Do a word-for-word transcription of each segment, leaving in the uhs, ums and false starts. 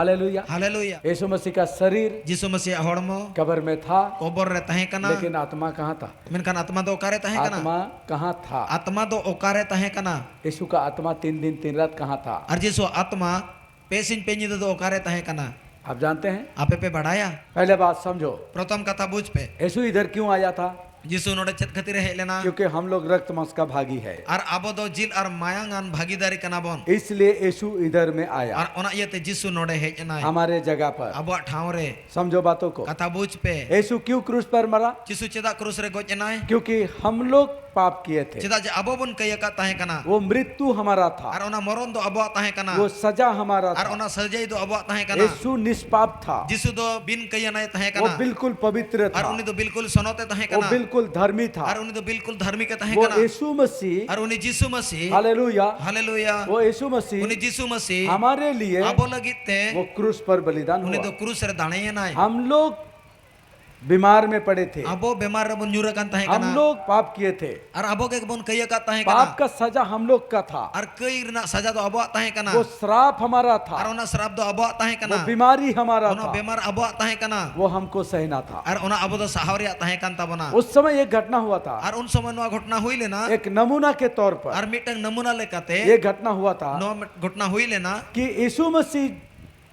Hallelujah. ᱦᱟᱞᱮᱞᱩᱭᱟ᱾ यीशु मसीह का शरीर ᱡᱤᱥᱩ ᱢᱟᱹᱥᱤᱭᱟᱜ ᱦᱚᱲᱢᱚ कब्र में था, ᱠᱚᱵᱚᱨ ᱨᱮ ᱛᱟᱦᱮᱸ ᱠᱟᱱᱟ᱾ लेकिन आत्मा कहाँ था? ᱢᱮᱱᱠᱷᱟᱱ ᱟᱛᱢᱟ ᱫᱚ ᱚᱠᱟᱨᱮ ᱛᱟᱦᱮᱸ ᱠᱟᱱᱟ? आत्मा कहाँ था? ᱟᱛᱢᱟ ᱫᱚ ᱚᱠᱟᱨᱮ ᱛᱟᱦᱮᱸ ᱠᱟᱱᱟ? यीशु का आत्मा तीन दिन तीन रात कहाँ था? ᱟᱨ ᱡᱤᱥᱩ ᱟᱛᱢᱟ ᱯᱮ ᱥᱤᱧ ᱯᱮ ᱧᱤᱫᱟᱹ ᱫᱚ ᱚᱠᱟᱨᱮ ᱛᱟᱦᱮᱸ ᱠᱟᱱᱟ? आप जानते हैं? ᱟᱯᱮ ᱯᱮ ᱵᱟᱲᱟᱭᱟ? पहले बात समझो। ᱯᱨᱚᱛᱷᱚᱢ ᱠᱟᱛᱷᱟ ᱵᱩᱡᱽ ᱯᱮ᱾ यीशु इधर क्यों आया था? ᱡᱤᱥᱩ ᱱᱚᱰᱮ ᱪᱮᱫ ᱠᱷᱟᱹᱛᱤᱨ ᱮ ᱦᱮᱡ ᱞᱮᱱᱟ? क्योंकि हम लोग रक्त मांस का भागी है, ᱟᱨ ᱟᱵᱚ ᱫᱚ ᱡᱤᱞ ᱟᱨ ᱢᱟᱭᱟᱝ ᱟᱱ ᱵᱷᱟᱹᱜᱤᱫᱟᱨᱤ ᱠᱟᱱᱟ ᱵᱚᱱ᱾ इसलिए यीशु इधर में आया। ᱟᱨ ᱚᱱᱟ ᱤᱭᱟᱹᱛᱮ ᱡᱤᱥᱩ ᱱᱚᱰᱮ ᱦᱮᱡ ᱮᱱᱟᱭ᱾ हमारे जगह पर। ᱟᱵᱚᱣᱟᱜ ᱴᱷᱟᱶ ᱨᱮ᱾ समझो बातों को। ᱠᱟᱛᱷᱟ ᱵᱩᱡᱽ ᱯᱮ᱾ यीशु क्यों क्रूस पर मरा? ᱡᱤᱥᱩ ᱪᱮᱫᱟᱜ ᱠᱨᱩᱥ ᱨᱮ ᱜᱚᱡ ᱮᱱᱟᱭ? क्योंकि हम लोग पाप किए थे। ᱪᱮᱫᱟᱜ ᱡᱮ ᱟᱵᱚ ᱵᱚᱱ ᱠᱟᱹᱭ ᱟᱠᱟᱫ ᱛᱟᱦᱮᱸ ᱠᱟᱱᱟ᱾ वो मृत्यु हमारा ᱟᱨ था, ᱚᱱᱟ ᱢᱚᱨᱚᱱ ᱫᱚ ᱟᱵᱚᱣᱟᱜ ᱛᱟᱦᱮᱸ ᱠᱟᱱᱟ᱾ वो सजा हमारा ᱟᱨ था। ᱚᱱᱟ ᱥᱟᱹᱡᱟᱹᱭ ᱫᱚ ᱟᱵᱚᱣᱟᱜ ᱛᱟᱦᱮᱸ ᱠᱟᱱᱟ᱾ यीशु निष्पाप था, ᱡᱤᱥᱩ ᱫᱚ ᱵᱤᱱ ᱠᱟᱹᱭᱟᱱᱟᱭ ᱛᱟᱦᱮᱸ वो ᱠᱟᱱᱟ᱾ बिल्कुल पवित्र ᱟᱨ था। ᱩᱱᱤ ᱫᱚ ᱵᱤᱞᱠᱩᱞ ᱥᱚᱱᱚᱛ ᱮ ᱛᱟᱦᱮᱸ वो ᱠᱟᱱᱟ᱾ बिल्कुल धर्मी ᱟᱨ था। ᱩᱱᱤ ᱫᱚ ᱵᱤᱞᱠᱩᱞ ᱫᱷᱟᱨᱢᱤᱠ ᱮ ᱛᱟᱦᱮᱸ वो ᱠᱟᱱᱟ᱾ यीशु मसीह, ᱟᱨ ᱩᱱᱤ ᱡᱤᱥᱩ ᱢᱟᱹᱥᱤ हालेलुया, ᱦᱟᱞᱮᱞᱩᱭᱟ᱾ वो यीशु मसीह ᱩᱱᱤ ᱡᱤᱥᱩ ᱢᱟᱹᱥᱤ हमारे लिए ᱟᱵᱚ ᱞᱟᱹᱜᱤᱫ ᱛᱮ वो क्रूस पर बलिदान ᱩᱱᱤ हुआ। ᱫᱚ ᱠᱨᱩᱥ ᱨᱮ ᱫᱟᱲᱮᱭᱮᱱᱟᱭ᱾ हम लोग बीमार में पड़े थे, ᱟᱵᱚ ᱵᱮᱢᱟᱨ ᱨᱮᱵᱚᱱ ᱧᱩᱨ ᱟᱠᱟᱱ ᱛᱟᱦᱮᱸ हम ᱠᱟᱱᱟ᱾ लोग पाप किए थे, ᱟᱨ ᱟᱵᱚ ᱜᱮᱵᱚᱱ ᱠᱟᱹᱭ ᱟᱠᱟᱫ ᱛᱟᱦᱮᱸ पाप ᱠᱟᱱᱟ᱾ का सजा हम लोग का था, ᱟᱨ ᱠᱟᱹᱭ ᱨᱮᱱᱟᱜ ᱥᱟᱡᱟ ᱫᱚ ᱟᱵᱚᱣᱟᱜ ᱛᱟᱦᱮᱸ ᱠᱟᱱᱟ᱾ वो श्राप हमारा ᱟᱨ था, ᱚᱱᱟ ᱥᱨᱟᱯ ᱫᱚ ᱟᱵᱚᱣᱟᱜ ᱛᱟᱦᱮᱸ वो ᱠᱟᱱᱟ᱾ बीमारी हमारा ᱚᱱᱟ था, ᱵᱮᱢᱟᱨ ᱟᱵᱚᱣᱟᱜ ᱛᱟᱦᱮᱸ ᱠᱟᱱᱟ᱾ वो हमको सहना था। ᱟᱨ ᱚᱱᱟ ᱟᱵᱚ ᱫᱚ ᱥᱟᱦᱟᱣ ᱨᱮᱭᱟᱜ ᱛᱟᱦᱮᱸ ᱠᱟᱱ ᱛᱟᱵᱚᱱᱟ᱾ उस समय एक घटना हुआ था, ᱟᱨ ᱩᱱ ᱥᱚᱢᱚᱭ ᱱᱚᱣᱟ ᱜᱷᱚᱴᱚᱱᱟ ᱦᱩᱭ ᱞᱮᱱᱟ᱾ एक नमूना के तौर पर ᱟᱨ ᱢᱤᱫᱴᱟᱝ ᱱᱟᱢᱩᱱᱟ ᱞᱮᱠᱟᱛᱮ ये घटना हुआ था ᱱᱚᱣᱟ ᱢᱤᱫ ᱜᱷᱚᱴᱚᱱᱟ ᱦᱩᱭ ᱞᱮᱱᱟ᱾ कि यीशु मसीह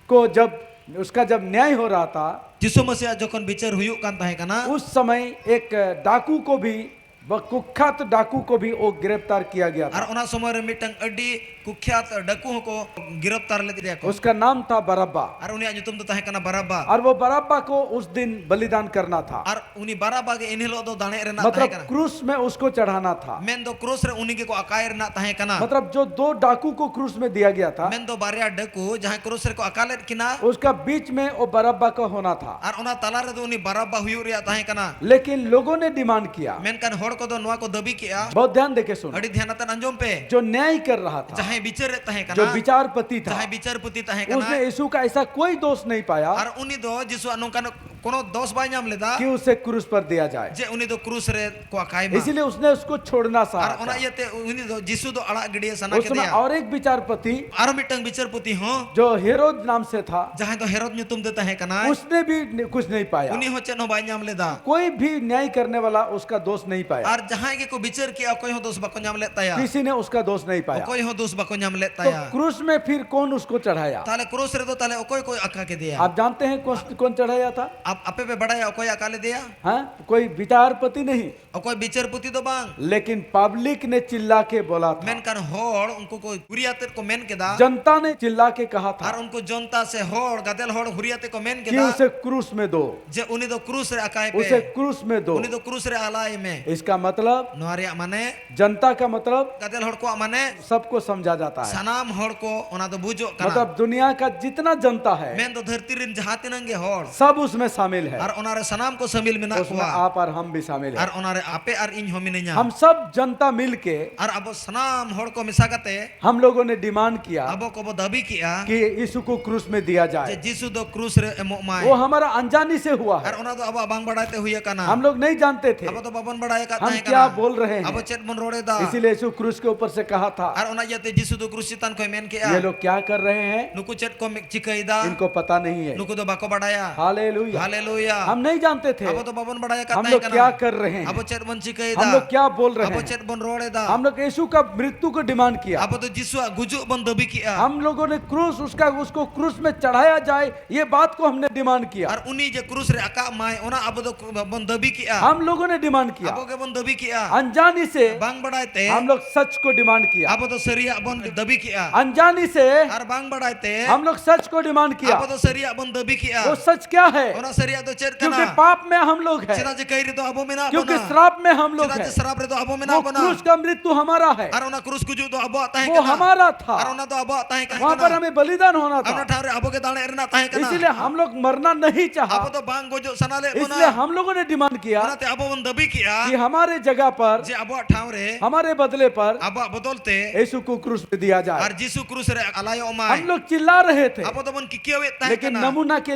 को जब उसका जब न्याय हो रहा था, ᱡᱤᱥᱩ ᱢᱟᱹᱥᱤᱭᱟᱜ ᱡᱚᱠᱷᱚᱱ ᱵᱤᱪᱟᱹᱨ ᱦᱩᱭᱩᱜ ᱠᱟᱱ ᱛᱟᱦᱮᱸ ᱠᱟᱱᱟ, उस समय एक डाकू को भी, ब- कुख्यात डाकू को भी वो गिरफ्तार किया गया ᱟᱨ था। ᱚᱱᱟ ᱥᱚᱢᱚᱭ ᱨᱮ ᱢᱤᱫᱴᱟᱝ ᱟᱹᱰᱤ ᱠᱩᱠᱷᱭᱟᱛ ᱰᱟᱹᱠᱩ ᱦᱚᱸᱠᱚ ᱜᱤᱨᱯᱛᱟᱨ ᱞᱮᱫᱮᱭᱟ ᱠᱚ᱾ उसका नाम था बरअब्बा। ᱟᱨ ᱩᱱᱤᱭᱟᱜ ᱧᱩᱛᱩᱢ ᱫᱚ ᱛᱟᱦᱮᱸ ᱠᱟᱱᱟ ᱵᱟᱨᱟᱵᱟ᱾ और वो बरअब्बा को उस दिन बलिदान करना था। ᱟᱨ ᱩᱱᱤ ᱵᱟᱨᱟᱵᱟ ᱜᱮ ᱮᱱᱦᱤᱞᱳᱜ ᱫᱚ ᱫᱟᱲᱮ ᱨᱮᱱᱟᱜ ᱛᱟᱦᱮᱸ मतलब ᱠᱟᱱᱟ᱾ क्रूस में उसको चढ़ाना था। ᱢᱮᱱᱫᱚ ᱠᱨᱩᱥ ᱨᱮ ᱩᱱᱤ ᱜᱮᱠᱚ ᱟᱠᱟᱭ ᱨᱮᱱᱟᱜ ᱛᱟᱦᱮᱸ ᱠᱟᱱᱟ᱾ मतलब जो दो डाकू को क्रूस में दिया गया था, ᱢᱮᱱᱫᱚ ᱵᱟᱨᱭᱟ ᱰᱟᱹᱠᱩ ᱡᱟᱦᱟᱸᱭ ᱠᱨᱩᱥ ᱨᱮᱠᱚ ᱟᱠᱟ ᱞᱮᱫ ᱠᱤᱱᱟ᱾ उसका बीच में वो बरअब्बा का होना था। ᱟᱨ ᱚᱱᱟ ᱛᱟᱞᱟ ᱨᱮᱫᱚ ᱩᱱᱤ ᱵᱟᱨᱟᱵᱟ ᱦᱩᱭᱩᱜ ᱨᱮᱭᱟᱜ ᱛᱟᱦᱮᱸ ᱠᱟᱱᱟ᱾ लेकिन लोगों ने डिमांड किया, ᱢᱮᱱᱠᱷᱟᱱ ᱦᱚᱲ ᱠᱚᱫᱚ ᱱᱚᱣᱟ ᱠᱚ ᱫᱟᱹᱵᱤ ᱠᱮᱜᱼᱟ᱾ बहुत ध्यान देके सुनो, ᱟᱹᱰᱤ ᱫᱷᱮᱭᱟᱱ ᱟᱛᱮ ᱟᱸᱡᱚᱢ ᱯᱮ᱾ जो न्याय कर रहा था, ᱡᱟᱦᱟᱸᱭ ᱵᱤᱪᱟᱹᱨᱮᱫ ᱛᱟᱦᱮᱸ जो ᱠᱟᱱᱟ, विचारपति था, ᱡᱟᱦᱟᱸᱭ ᱵᱤᱪᱟᱹᱨᱯᱚᱛᱤ ᱛᱟᱦᱮᱸ ᱠᱟᱱᱟ, उसने यीशु का ऐसा कोई दोष नहीं पाया ᱟᱨ ᱩᱱᱤ ᱫᱚ ᱡᱤᱥᱩᱣᱟᱜ ᱱᱚᱝᱠᱟᱱ ᱠᱳᱱᱳ ᱫᱳᱥ ᱵᱟᱭ ᱧᱟᱢ ᱞᱮᱫᱟ कि उसे क्रूस पर दिया जाए। ᱡᱮ ᱩᱱᱤ ᱫᱚ ᱠᱨᱩᱥ ᱨᱮ ᱠᱚ ᱟᱠᱟᱭ ᱢᱟ᱾ इसीलिए उसने उसको छोड़ना चाहा ᱟᱨ ᱚᱱᱟ था। ᱤᱭᱟᱹᱛᱮ ᱩᱱᱤ ᱫᱚ ᱡᱤᱥᱩ ᱫᱚ ᱟᱲᱟᱜ ᱜᱤᱰᱤᱭᱮ ᱥᱟᱱᱟ उसमें ᱠᱮᱫᱮᱭᱟ᱾ और एक विचारपति ᱟᱨ ᱢᱤᱫᱴᱟᱝ ᱵᱤᱪᱟᱹᱨᱯᱚᱛᱤ ᱦᱚᱸ जो हेरोद नाम से था, ᱡᱟᱦᱟᱸᱭ ᱫᱚ ᱦᱮᱨᱚᱫ ᱧᱩᱛᱩᱢ ᱛᱮ ᱛᱟᱦᱮᱸ ᱠᱟᱱᱟᱭ, उसने भी नि- कुछ नहीं पाया। ᱩᱱᱤ ᱦᱚᱸ ᱪᱮᱫ ᱦᱚᱸ ᱵᱟᱭ ᱧᱟᱢ ᱞᱮᱫᱟ᱾ कोई भी न्याय करने वाला उसका दोष नहीं पाया। ᱟᱨ ᱡᱟᱦᱟᱸᱭ ᱜᱮᱠᱚ ᱵᱤᱪᱟᱹᱨ ᱠᱮᱜᱼᱟ, ᱚᱠᱚᱭ ᱦᱚᱸ ᱫᱳᱥ ᱵᱟᱠᱚ ᱧᱟᱢ ᱞᱮᱫ ᱛᱟᱭᱟ᱾ किसी ने उसका दोष नहीं पाया। ᱚᱠᱚᱭ ᱦᱚᱸ ᱫᱳᱥ ᱵᱟᱠᱚ ᱧᱟᱢ ᱞᱮᱫ तो ᱛᱟᱭᱟ᱾ क्रूस में फिर कौन उसको चढ़ाया? ᱛᱟᱦᱞᱮ ᱠᱨᱩᱥ ᱨᱮᱫᱚ ᱛᱟᱦᱞᱮ ᱚᱠᱚᱭ ᱠᱚ ᱟᱠᱟ ᱠᱮᱫᱮᱭᱟ? आप जानते हैं कौन कौन चढ़ाया था? ᱟᱯ- ᱟᱯᱮ ᱯᱮ ᱵᱟᱲᱟᱭᱟ ᱚᱠᱚᱭ ᱟᱠᱟ ᱞᱮᱫᱮᱭᱟ? हाँ, कोई विचारपति नहीं, ᱚᱠᱚᱭ ᱵᱤᱪᱟᱹᱨᱯᱚᱛᱤ ᱫᱚ ᱵᱟᱝ, लेकिन पब्लिक ने चिल्ला के बोला था। ᱢᱮᱱᱠᱷᱟᱱ ᱦᱚᱲ ᱩᱱᱠᱩ ᱠᱚ ᱦᱩᱨᱤᱭᱟᱛᱮᱫ ᱠᱚ ᱢᱮᱱ ᱠᱮᱫᱟ᱾ जनता ने चिल्ला के कहा ᱟᱨ था ᱩᱱᱠᱩ ᱡᱚᱱᱛᱟ ᱥᱮ ᱦᱚᱲ ᱜᱟᱫᱮᱞ ᱦᱚᱲ ᱦᱩᱨᱤᱭᱟᱛᱮᱫ ᱠᱚ ᱢᱮᱱ कि ᱠᱮᱫᱟ उसे क्रूस में दो, ᱡᱮ ᱩᱱᱤ ᱫᱚ ᱠᱨᱩᱥ ᱨᱮ ᱟᱠᱟᱭ ᱯᱮ᱾ उसे क्रूस में दो। ᱩᱱᱤ ᱫᱚ ᱠᱨᱩᱥ ᱨᱮ ᱟᱞᱟᱭ ᱢᱮ᱾ इसका मतलब, ᱱᱚᱣᱟ ᱨᱮᱭᱟᱜ ᱢᱟᱱᱮ, जनता का मतलब ᱜᱟᱫᱮᱞ ᱦᱚᱲ ᱠᱚᱣᱟᱜ ᱢᱟᱱᱮ, सबको समझा जाता है। ᱥᱟᱱᱟᱢ ᱦᱚᱲ ᱠᱚ ᱚᱱᱟ ᱫᱚ ᱵᱩᱡᱚᱜ ᱠᱟᱱᱟ᱾ मतलब दुनिया का जितना जनता है, ᱢᱮᱱᱫᱚ ᱫᱷᱟᱹᱨᱛᱤ ᱨᱮᱱ ᱡᱟᱦᱟᱸ ᱛᱤᱱᱟᱹᱜ ᱜᱮ ᱦᱚᱲ, सब उसमें शामिल है। ᱟᱨ ᱚᱱᱟᱨᱮ ᱥᱟᱱᱟᱢ ᱠᱚ ᱥᱟᱹᱢᱤᱞ ᱢᱮᱱᱟᱜ उसमें ᱠᱚᱣᱟ᱾ आप और हम भी शामिल ᱟᱨ हैं। ᱚᱱᱟᱨᱮ ᱟᱯᱮ ᱟᱨ ᱤᱧ ᱦᱚᱸ ᱢᱤᱱᱟᱹᱧᱟ᱾ हम सब जनता मिलके, ᱟᱨ ᱟᱵᱚ ᱥᱟᱱᱟᱢ ᱦᱚᱲ ᱠᱚ ᱢᱮᱥᱟ ᱠᱟᱛᱮ हम लोगों ने डिमांड किया ᱟᱵᱚ ᱠᱚᱵᱚ ᱫᱟᱹᱵᱤ ᱠᱮᱜᱼᱟ कि यीशु को क्रूस में दिया ᱡᱮ जाए। ᱡᱤᱥᱩ ᱫᱚ ᱠᱨᱩᱥ ᱨᱮ ᱮᱢᱚᱜ ᱢᱟᱭ᱾ वो हमारा अनजानी से हुआ ᱟᱨ है। ᱚᱱᱟ ᱫᱚ ᱟᱵᱚᱣᱟᱜ ᱵᱟᱝ ᱵᱟᱲᱟᱭ ᱛᱮ ᱦᱩᱭ ᱟᱠᱟᱱᱟ᱾ हम लोग नहीं जानते थे। ᱟᱵᱚ ᱫᱚ ᱵᱟᱵᱚᱱ ᱵᱟᱲᱟᱭ ᱟᱠᱟᱫ हम ᱛᱟᱦᱮᱸ क्या ᱠᱟᱱᱟ᱾ बोल रहे हैं। ᱟᱵᱚ ᱪᱮᱫ ᱵᱚᱱ ᱨᱚᱲ ᱮᱫᱟ? इसीलिए यीशु क्रूस के ऊपर से कहा था, ᱟᱨ ᱚᱱᱟ ᱤᱭᱟᱹᱛᱮ ᱡᱤᱥᱩ ᱫᱚ ᱠᱨᱩᱥ ᱪᱮᱛᱟᱱ ᱠᱷᱚᱱ ᱢᱮᱱ ᱠᱮᱜᱼᱟ, ये लोग क्या कर रहे हैं, ᱱᱩᱠᱩ ᱪᱮᱫ ᱠᱚ ᱢᱤ- ᱪᱤᱠᱟᱹᱭᱮᱫᱟ? इनको पता नहीं है। ᱱᱩᱠᱩ ᱫᱚ ᱵᱟᱠᱚ ᱵᱟᱲᱟᱭᱟ᱾ हालेलुया। ᱦᱟᱞᱮᱞᱩᱭᱟ। हम नहीं जानते थे। ᱟᱵᱚ ᱫᱚ ᱵᱟᱵᱚᱱ ᱵᱟᱲᱟᱭ ᱟᱠᱟᱫ हम ᱛᱟᱦᱮᱸ लोग ᱠᱟᱱᱟ᱾ क्या कर रहे हैं। ᱟᱵᱚ ᱪᱮᱫ ᱵᱚᱱ ᱪᱤᱠᱟᱹᱭᱮᱫᱟ? हम लोग क्या बोल रहे ᱟᱵᱚ हैं। ᱪᱮᱫ ᱵᱚᱱ ᱨᱚᱲ ᱮᱫᱟ? हम लोग यीशु का मृत्यु को डिमांड किया। ᱟᱵᱚ ᱫᱚ ᱡᱤᱥᱩᱣᱟᱜ ᱜᱩᱡᱩᱜ ᱵᱚᱱ ᱫᱟᱹᱵᱤ ᱠᱮᱜᱼᱟ᱾ हम लोगों ने क्रूस उसका उसको क्रूस में चढ़ाया जाए, ये बात को हमने डिमांड किया। ᱟᱨ ᱩᱱᱤ ᱡᱮ ᱠᱨᱩᱥ ᱨᱮ ᱟᱠᱟᱜ ᱢᱟᱭ, ᱚᱱᱟ ᱟᱵᱚ ᱫᱚ ᱠᱨᱩ- ᱵᱚᱱ ᱫᱟᱹᱵᱤ ᱠᱮᱜᱼᱟ᱾ हम लोगों ने डिमांड ᱟᱵᱚ किया। ᱜᱮᱵᱚᱱ ᱫᱟᱹᱵᱤ ᱠᱮᱜᱼᱟ᱾ अनजानी से ᱵᱟᱝ ᱵᱟᱲᱟᱭ ᱛᱮ हम लोग सच को डिमांड किया। ᱟᱵᱚ ᱫᱚ ᱥᱟᱹᱨᱤᱭᱟᱜ ᱵᱚᱱ ᱫᱟᱹᱵᱤ ᱠᱮᱜᱼᱟ᱾ अनजानी से ᱟᱨ ᱵᱟᱝ ᱵᱟᱲᱟᱭ ᱛᱮ हम लोग सच को डिमांड किया। ᱟᱵᱚ ᱫᱚ ᱥᱟᱹᱨᱤᱭᱟᱜ ᱵᱚᱱ ᱫᱟᱹᱵᱤ ᱠᱮᱜᱼᱟ᱾ वो सच क्या है? ᱚᱱᱟ ᱥᱟᱹᱨᱤᱭᱟᱜ ᱫᱚ ᱪᱮᱫ क्योंकि ᱠᱟᱱᱟ? पाप में हम लोग हैं, ᱪᱮᱫᱟᱜ ᱡᱮ ᱠᱟᱹᱭ ᱨᱮᱫᱚ ᱟᱵᱚ ᱢᱮᱱᱟᱜ क्योंकि ᱵᱚᱱᱟ᱾ श्राप में हम लोग ᱪᱮᱫᱟᱜ ᱡᱮ हैं। ᱥᱨᱟᱯ ᱨᱮᱫᱚ ᱟᱵᱚ वो ᱢᱮᱱᱟᱜ ᱵᱚᱱᱟ᱾ क्रूस का मृत्यु हमारा है, ᱟᱨ ᱚᱱᱟ ᱠᱨᱩᱥ ᱜᱩᱡᱩᱜ ᱫᱚ ᱟᱵᱚᱣᱟᱜ ᱛᱟᱦᱮᱸ वो ᱠᱟᱱᱟ᱾ हमारा था। ᱟᱨ ᱚᱱᱟ ᱫᱚ ᱟᱵᱚᱣᱟᱜ ᱛᱟᱦᱮᱸ ᱠᱟᱱᱟ᱾ वहां पर हमें बलिदान होना ᱟᱨ ᱚᱱᱟ था, ᱴᱷᱟᱶ ᱨᱮ ᱟᱵᱚ ᱜᱮ ᱫᱟᱲᱮ ᱨᱮᱱᱟᱜ ᱛᱟᱦᱮᱸ ᱠᱟᱱᱟ᱾ इसलिए हम लोग मरना नहीं ᱟᱵᱚ चाहा। ᱫᱚ ᱵᱟᱝ ᱜᱚᱡᱚᱜ ᱥᱟᱱᱟ ᱞᱮᱫ इसलिए ᱵᱚᱱᱟ᱾ हम लोगों ने डिमांड किया ᱚᱱᱟᱛᱮ ᱟᱵᱚ ᱵᱚᱱ ᱫᱟᱹᱵᱤ ᱠᱮᱜᱼᱟ कि हमारे जगह पर ᱡᱮ ᱟᱵᱚᱣᱟᱜ ᱴᱷᱟᱶ ᱨᱮ हमारे बदले पर ᱟᱵᱚᱣᱟᱜ ᱵᱚᱫᱚᱞ ᱛᱮ यीशु को क्रूस पे दिया जाए। ᱟᱨ ᱡᱤᱥᱩ ᱠᱨᱩᱥ ᱨᱮ ᱟᱞᱟᱭᱚᱜ ᱢᱟᱭ᱾ हम लोग चिल्ला रहे थे, ᱟᱵᱚ ᱫᱚᱵᱚᱱ ᱠᱤᱠᱤᱭᱟᱹᱣᱮᱫ ᱛᱟᱦᱮᱸ लेकिन ᱠᱟᱱᱟ᱾ नमूना के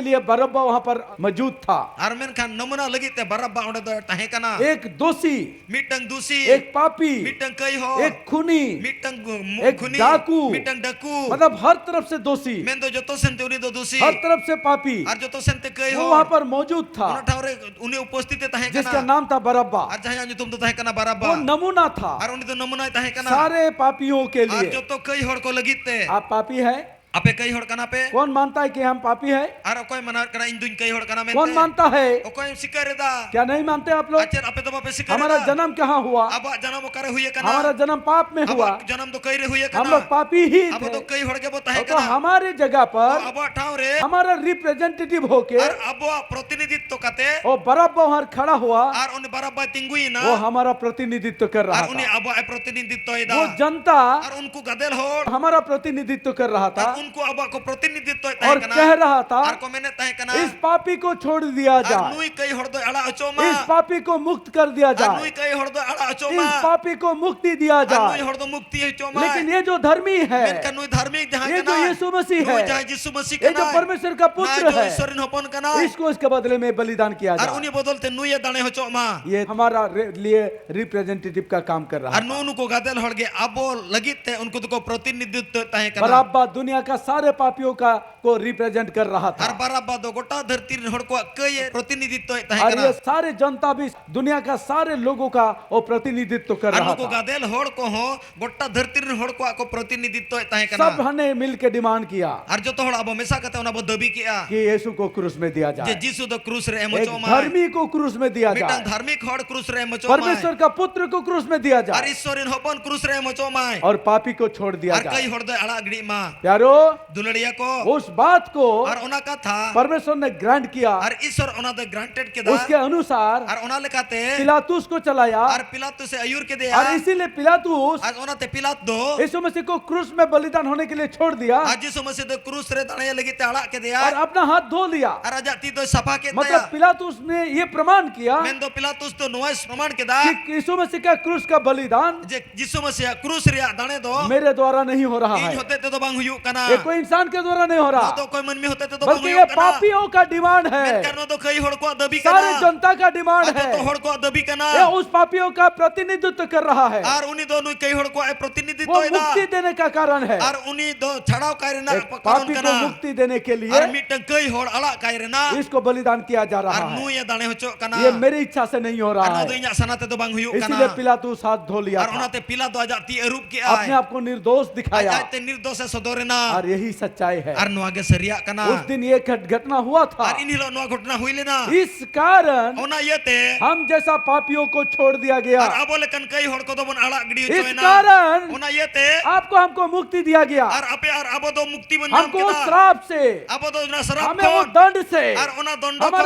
लिए बरअब्बा वहां पर मौजूद था। ᱟᱨ ᱢᱮᱱᱠᱷᱟᱱ ᱱᱚᱢᱩᱱᱟ ᱞᱟᱹᱜᱤᱫ ᱛᱮ ᱵᱟᱨᱟᱵᱵᱟ ᱚᱸᱰᱮ ᱫᱚ ᱛᱟᱦᱮᱸ ᱠᱟᱱᱟ᱾ एक दोषी, ᱢᱤᱫᱴᱟᱝ ᱫᱩᱥᱤ, एक पापी, ᱢᱤᱫᱴᱟᱝ ᱠᱟᱹᱭ ᱦᱚᱲ, एक खूनी, ᱢᱤᱫᱴᱟᱝ ᱜᱩ- ᱢᱩ- एक ᱠᱷᱩᱱᱤ, डाकू, ᱢᱤᱫᱴᱟᱝ ᱰᱟᱹᱠᱩ᱾ मतलब हर तरफ से दोषी, ᱢᱮᱱᱫᱚ ᱡᱚᱛᱚ ᱥᱮᱱᱛᱮ ᱩᱱᱤ ᱫᱚ ᱫᱩᱥᱤ᱾ हर तरफ से पापी, ᱟᱨ ᱡᱚᱛᱚ ᱥᱮᱱᱛᱮ ᱠᱟᱹᱭ वो वहां ᱦᱚᱲ᱾ पर मौजूद था, ᱚᱱᱟ ᱴᱷᱟᱶ ᱨᱮ ᱩᱱᱤ ᱩᱯᱚᱥᱛᱷᱤᱛ ᱮ ᱛᱟᱦᱮᱸ जिसका ᱠᱟᱱᱟ᱾ नाम था बरअब्बा। ᱟᱨ ᱡᱟᱦᱟᱸᱭᱟᱜ ᱧᱩᱛᱩᱢ ᱫᱚ ᱛᱟᱦᱮᱸ ᱠᱟᱱᱟ ᱵᱟᱨᱟᱵᱵᱟ᱾ वो नमूना था ᱟᱨ ᱩᱱᱤ ᱫᱚ ᱱᱚᱢᱩᱱᱟᱭ ᱛᱟᱦᱮᱸ ᱠᱟᱱᱟ᱾ सारे पापियों के ᱟᱨ लिए। ᱡᱚᱛᱚ ᱠᱟᱹᱭ ᱦᱚᱲ ᱠᱚ ᱞᱟᱹᱜᱤᱫ ᱛᱮ᱾ आप पापी है? ᱟᱯᱮ ᱠᱟᱹᱭ ᱦᱚᱲ ᱠᱟᱱᱟ ᱯᱮ? कौन मानता है कि हम पापी है? ᱟᱨ ᱚᱠᱚᱭ ᱢᱟᱱᱟᱣᱮᱫ ᱠᱟᱱᱟ ᱤᱧ ᱫᱩᱧ ᱠᱟᱹᱭ ᱦᱚᱲ ᱠᱟᱱᱟ ᱢᱮᱱᱛᱮ? कौन मानता है? ᱚᱠᱚᱭᱮᱢ ᱥᱤᱠᱟᱹᱨ ᱮᱫᱟ? क्या नहीं मानते आप लोग? ᱟᱨ ᱪᱮᱫ ᱟᱯᱮ ᱫᱚ ᱵᱟᱯᱮ ᱥᱤᱠᱟᱹᱨ हमारा ᱮᱫᱟ? जन्म कहाँ हुआ? ᱟᱵᱚᱣᱟᱜ ᱡᱟᱱᱟᱢ ᱚᱠᱟᱨᱮ ᱦᱩᱭ ᱟᱠᱟᱱᱟ? हमारा जन्म पाप में हुआ। ᱟᱵᱚᱣᱟᱜ ᱡᱟᱱᱟᱢ ᱫᱚ ᱠᱟᱹᱭ ᱨᱮ ᱦᱩᱭ हम लोग ᱟᱠᱟᱱᱟ᱾ पापी ही ᱟᱵᱚ ᱫᱚ थे। ᱠᱟᱹᱭ ᱦᱚᱲ ᱜᱮᱵᱚ ᱛᱟᱦᱮᱸ तो ᱠᱟᱱᱟ᱾ हमारे जगह ᱛᱚ पर ᱟᱵᱚᱣᱟᱜ ᱴᱷᱟᱶ ᱨᱮ हमारा रिप्रेजेंटेटिव होके ᱟᱨ ᱟᱵᱚᱣᱟᱜ ᱯᱨᱚᱛᱤᱱᱤᱫᱷᱤᱛᱛᱚ ᱠᱟᱛᱮ वो बरअब्बा वहां खड़ा हुआ, ᱟᱨ ᱩᱱᱤ ᱵᱟᱨᱟᱵᱵᱟᱭ ᱛᱤᱸᱜᱩᱭᱮᱱᱟ᱾ वो हमारा प्रतिनिधित्व कर रहा ᱟᱨ ᱩᱱᱤ था। ᱟᱵᱚᱣᱟᱜ ᱮ ᱯᱨᱚᱛᱤᱱᱤᱫᱷᱤᱛᱛᱚᱭ ᱮᱫᱟ᱾ वो जनता ᱟᱨ ᱩᱱᱠᱩ ᱜᱟᱫᱮᱞ ᱦᱚᱲ हमारा प्रतिनिधित्व कर रहा ᱟᱨ था ᱩᱱᱠᱩ ᱟᱵᱚᱣᱟᱜ ᱠᱚ ᱯᱨᱚᱛᱤᱱᱤᱫᱷᱤᱛᱛᱚᱭᱮᱫ और ᱛᱟᱦᱮᱸ ᱠᱟᱱᱟ᱾ कह रहा था, ᱟᱨ ᱠᱚ ᱢᱮᱱᱮᱫ ᱛᱟᱦᱮᱸ ᱠᱟᱱᱟ, इस पापी को छोड़ दिया ᱟᱨ जाए, ᱱᱩᱭ ᱠᱟᱹᱭ ᱦᱚᱲ ᱫᱚᱭ ᱟᱲᱟᱜ ᱦᱚᱪᱚ ᱢᱟ᱾ इस पापी को मुक्त कर दिया ᱟᱨ ᱱᱩᱭ जाए, ᱠᱟᱹᱭ ᱦᱚᱲ ᱫᱚᱭ ᱟᱲᱟᱜ ᱦᱚᱪᱚ इस ᱢᱟ᱾ पापी को मुक्ति दिया ᱟᱨ ᱱᱩᱭ जाए। ᱦᱚᱲ ᱫᱚ ᱢᱩᱠᱛᱤ ᱦᱚᱪᱚ ᱢᱟ᱾ लेकिन ये जो धर्मी है, ᱢᱮᱱᱠᱷᱟᱱ ᱱᱩᱭ ᱫᱷᱟᱨᱢᱤᱠ ᱡᱟᱦᱟᱸᱭ ये जो ᱠᱟᱱᱟᱭ, यीशु मसीह ᱱᱩᱭ है, ᱡᱟᱦᱟᱸᱭ ᱡᱤᱥᱩ ᱢᱟᱹᱥᱤ ये जो ᱠᱟᱱᱟᱭ, परमेश्वर का पुत्र ᱱᱩᱭ ᱡᱚ है, ᱤᱥᱚᱨ ᱨᱮᱱ ᱦᱚᱯᱚᱱ ᱠᱟᱱᱟᱭ, इसको इसके बदले में बलिदान किया ᱟᱨ जाए। ᱩᱱᱤ ᱵᱚᱫᱚᱞ ᱛᱮ ᱱᱩᱭᱮ ᱫᱟᱲᱮ ᱦᱚᱪᱚᱜ ᱢᱟ᱾ ये हमारा रे- लिए रिप्रेजेंटेटिव का काम कर रहा ᱟᱨ था। ᱱᱩᱜᱼᱩ ᱱᱩᱠᱩ ᱜᱟᱫᱮᱞ ᱦᱚᱲ ᱜᱮ ᱟᱵᱚ ᱞᱟᱹᱜᱤᱫ ᱛᱮ ᱩᱱᱠᱩ ᱫᱚᱠᱚ ᱯᱨᱚᱛᱤᱱᱤᱫᱷᱤᱛᱛᱚ ᱛᱟᱦᱮᱸ ᱠᱟᱱᱟ᱾ बरअब्बा दुनिया का सारे पापियों का को रिप्रेजेंट कर रहा ᱟᱨ था। ᱵᱟᱨᱟᱵᱵᱟ ᱫᱚ ᱜᱚᱴᱟ ᱫᱷᱟᱹᱨᱛᱤ ᱨᱮᱱ ᱦᱚᱲ ᱠᱚᱣᱟᱜ ᱠᱟᱹᱭ ᱮ ᱯᱨᱚᱛᱤᱱᱤᱫᱷᱤᱛᱛᱚᱭᱮᱫ ᱛᱟᱦᱮᱸ और ᱠᱟᱱᱟ᱾ ये सारे जनता भी दुनिया का सारे लोगों का वो प्रतिनिधित्व कर ᱟᱨ रहा ᱱᱩᱠᱩ था। ᱜᱟᱫᱮᱞ ᱦᱚᱲ ᱠᱚᱦᱚᱸ ᱜᱚᱴᱟ ᱫᱷᱟᱹᱨᱛᱤ ᱨᱮᱱ ᱦᱚᱲ ᱠᱚᱣᱟᱜ ᱠᱚ ᱯᱨᱚᱛᱤᱱᱤᱫᱷᱤᱛᱛᱚᱭᱮᱫ ᱛᱟᱦᱮᱸ ᱠᱟᱱᱟ᱾ सब ने मिलकर डिमांड किया ᱟᱨ ᱡᱚᱛᱚ ᱦᱚᱲ ᱟᱵᱚ ᱢᱮᱥᱟ ᱠᱟᱛᱮ ᱚᱱᱟ ᱵᱚ ᱫᱟᱹᱵᱤ ᱠᱮᱜᱼᱟ कि यीशु को क्रूस में दिया ᱡᱮ जाए, ᱡᱤᱥᱩ ᱫᱚ ᱠᱨᱩᱥ ᱨᱮ ᱮᱢ एक ᱦᱚᱪᱚᱜ ᱢᱟᱭ᱾ धर्मी को क्रूस में दिया ᱢᱤᱫᱴᱟᱝ जाए, ᱫᱷᱟᱨᱢᱤᱠ ᱦᱚᱲ ᱠᱨᱩᱥ ᱨᱮ ᱮᱢ ᱦᱚᱪᱚᱜ ᱢᱟᱭ᱾ परमेश्वर का पुत्र को क्रूस में दिया ᱟᱨ जाए ᱤᱥᱚᱨ ᱨᱮᱱ ᱦᱚᱯᱚᱱ ᱠᱨᱩᱥ ᱨᱮ ᱮᱢ ᱦᱚᱪᱚᱜ ᱢᱟᱭ᱾ और पापी को छोड़ दिया ᱟᱨ ᱠᱟᱹᱭ जाए। ᱦᱚᱲ ᱫᱚᱭ ᱟᱲᱟᱜ ᱜᱤᱰᱤᱜ ᱢᱟ᱾ प्यारो, ᱫᱩᱞᱟᱹᱲᱤᱭᱟ ᱠᱚ, उस बात को ᱟᱨ ᱚᱱᱟ ᱠᱟᱛᱷᱟ परमेश्वर ने ग्रहण किया, ᱟᱨ ᱤᱥᱚᱨ ᱚᱱᱟ ᱫᱚᱭ ᱜᱨᱟᱱᱴᱮᱰ ᱠᱮᱫᱟ᱾ उसके अनुसार ᱟᱨ ᱚᱱᱟ ᱞᱮᱠᱟᱛᱮ पिलातुस को चलाया, ᱟᱨ ᱯᱤᱞᱟᱛᱩᱥ ᱮ ᱟᱹᱭᱩᱨ ᱠᱮᱫᱮᱭᱟ᱾ और इसीलिए पिलातुस ᱟᱨ ᱚᱱᱟᱛᱮ ᱯᱤᱞᱟᱛ ᱫᱚ यीशु मसीह को क्रूस में बलिदान होने के लिए छोड़ दिया ᱟᱨ ᱡᱤᱥᱩ ᱢᱟᱹᱥᱤ ᱫᱚ ᱠᱨᱩᱥ ᱨᱮ ᱫᱟᱲᱮ ᱞᱟᱹᱜᱤᱫ ᱛᱮ ᱟᱲᱟᱜ ᱠᱮᱫᱮᱭᱟ᱾ और अपना हाथ धो लिया। ᱟᱨ ᱟᱡᱟᱜ ᱛᱤ ᱫᱚᱭ ᱥᱟᱯᱷᱟ ᱠᱮᱫ ᱛᱟᱭᱟ᱾ मतलब पिलातुस ने ये प्रमाण किया ᱢᱮᱱᱫᱚ ᱯᱤᱞᱟᱛᱩᱥ ᱫᱚ ᱱᱚᱣᱟᱭ ᱯᱨᱚᱢᱟᱱ ᱠᱮᱫᱟ कि यीशु मसीह का क्रूस का बलिदान ᱡᱮ ᱡᱤᱥᱩ ᱢᱟᱹᱥᱤᱭᱟᱜ ᱠᱨᱩᱥ ᱨᱮᱭᱟᱜ ᱫᱟᱲᱮ ᱫᱚ मेरे द्वारा नहीं हो रहा ᱤᱧ है, ᱦᱚᱛᱮ ᱛᱮᱫᱚ ᱵᱟᱝ ᱦᱩᱭᱩᱜ ᱠᱟᱱᱟ᱾ ये कोई इंसान के द्वारा नहीं हो ᱱᱚᱣᱟ रहा, ᱫᱚ ᱚᱠᱚᱭ ᱢᱟᱹᱱᱢᱤ ᱦᱚᱛᱮ ᱛᱮᱫᱚ ᱵᱟᱝ बल्कि ᱦᱩᱭᱩᱜ ये ᱠᱟᱱᱟ᱾ पापी का डिमांड है। ᱢᱮᱱᱠᱷᱟᱱ ᱱᱚᱣᱟ ᱫᱚ ᱠᱟᱹᱭ ᱦᱚᱲ ᱠᱚᱣᱟᱜ ᱫᱟᱹᱵᱤ ᱠᱟᱱᱟ᱾ सारे जनता का डिमांड है। ᱡᱚᱛᱚ ᱦᱚᱲ ᱠᱚᱣᱟᱜ ᱫᱟᱹᱵᱤ ᱠᱟᱱᱟ᱾ ये उस पापियों का प्रतिनिधित्व कर रहा है। ᱟᱨ ᱩᱱᱤ ᱫᱚ ᱱᱩᱭ ᱠᱟᱹᱭ ᱦᱚᱲ ᱠᱚᱣᱟᱜ ᱮ ᱯᱨᱚᱛᱤᱱᱤᱫᱷᱤᱛᱛᱚᱭᱮᱫᱟ᱾ वो मुक्ति देने का कारण है। ᱟᱨ ᱩᱱᱤ ᱫᱚ ᱪᱷᱟᱲᱟᱣ ᱠᱟᱭ ᱨᱮᱱᱟᱜ ᱠᱟᱨᱚᱱ ᱠᱟᱱᱟ᱾ एक पापी को मुक्ति देने के लिए ᱟᱨ ᱢᱤᱫᱴᱟᱝ ᱠᱟᱹᱭ ᱦᱚᱲ ᱟᱲᱟᱜ ᱠᱟᱭ ᱨᱮᱱᱟᱜ ᱤᱥᱠᱚ ᱵᱚᱞᱤᱫᱟᱱ ᱠᱤᱭᱟ ᱡᱟ ᱨᱟᱦᱟ ᱦᱟᱭ᱾ ᱟᱨ ᱱᱩᱭ ᱮ ᱫᱟᱲᱮ ᱦᱚᱪᱚᱜ ᱠᱟᱱᱟ᱾ ᱭᱮ ᱢᱮᱨᱤ ᱤᱪᱪᱷᱟ ᱥᱮ ᱱᱟᱦᱤ ᱦᱳ ᱨᱟᱦᱟ ᱦᱟᱭ᱾ ᱟᱨ ᱱᱚᱣᱟ ᱫᱚ ᱤᱧᱟᱹᱜ ᱥᱟᱱᱟ ᱛᱮᱫᱚ ᱵᱟᱝ ᱦᱩᱭᱩᱜ ᱠᱟᱱᱟ᱾ ᱤᱥᱤᱞᱤᱭᱮ ᱯᱤᱞᱟᱛᱩᱥ ᱦᱟᱛ ᱫᱷᱳ ᱞᱤᱭᱟ ᱛᱷᱟ᱾ ᱟᱨ ᱚᱱᱟᱛᱮ ᱯᱤᱞᱟᱛᱩᱥ ᱫᱚ ᱟᱡᱟᱜ ᱛᱤ ᱟᱹᱨᱩᱵ ᱠᱮᱜᱼᱟᱭ᱾ ᱟᱯᱱᱮ ᱟᱯᱠᱳ ᱱᱤᱨᱫᱳᱥ ᱫᱤᱠᱷᱟᱭᱟ᱾ ᱟᱡ ᱟᱡᱛᱮ ᱱᱤᱨᱫᱳᱥ ᱮ ᱥᱚᱫᱚᱨ ᱮᱱᱟ᱾ ᱟᱨ ᱭᱮᱦᱤ ᱥᱟᱪᱪᱟᱭ ᱦᱟᱭ᱾ ᱟᱨ ᱱᱚᱣᱟ ᱜᱮ ᱥᱟᱹᱨᱤᱭᱟᱜ ᱠᱟᱱᱟ᱾ ᱩᱥ ᱫᱤᱱ ᱭᱮ ᱜᱷᱚᱴᱱᱟ ᱦᱩᱣᱟ ᱛᱷᱟ᱾ ᱟᱨ ᱤᱱ ᱦᱤᱞᱳᱜ ᱱᱚᱣᱟ ᱜᱷᱚᱴᱱᱟ ᱦᱩᱭ ᱞᱮᱱᱟ᱾ ᱤᱥ ᱠᱟᱨᱚᱱ ᱚᱱᱟ ᱤᱭᱟᱹᱛᱮ ᱦᱟᱢ ᱡᱮᱥᱟ ᱯᱟᱯᱤᱭᱳ ᱠᱚ ᱪᱷᱳᱲ ᱫᱤᱭᱟ ᱜᱮᱭᱟ᱾ ᱟᱨ ᱟᱵᱚ ᱞᱮᱠᱟᱱ ᱠᱟᱹᱭ ᱦᱚᱲ ᱠᱚᱫᱚ ᱵᱚᱱ ᱟᱲᱟᱜ ᱜᱤᱰᱤ ᱦᱚᱪᱚᱭᱮᱱᱟ᱾ ᱤᱥ ᱠᱟᱨᱚᱱ ᱚᱱᱟ ᱤᱭᱟᱹᱛᱮ ᱟᱯᱠᱳ ᱦᱟᱢᱠᱳ ᱢᱩᱠᱛᱤ ᱫᱤᱭᱟ ᱜᱮᱭᱟ᱾ ᱟᱨ ᱟᱯᱮ ᱟᱨ ᱟᱵᱚ ᱫᱚ ᱢᱩᱠᱛᱤ ᱵᱚᱱ ᱧᱟᱢ ᱠᱮᱫᱟ᱾ ᱦᱟᱢᱠᱳ ᱥᱨᱟᱯ ᱥᱮ ᱟᱵᱚ ᱫᱚ ᱚᱱᱟ ᱥᱨᱟᱯ ᱠᱷᱚᱱ ᱦᱟᱢᱮ ᱣᱳ ᱫᱟᱱᱰ ᱥᱮ ᱟᱨ ᱚᱱᱟ ᱫᱚᱱᱰᱚ ᱠᱷᱚᱱ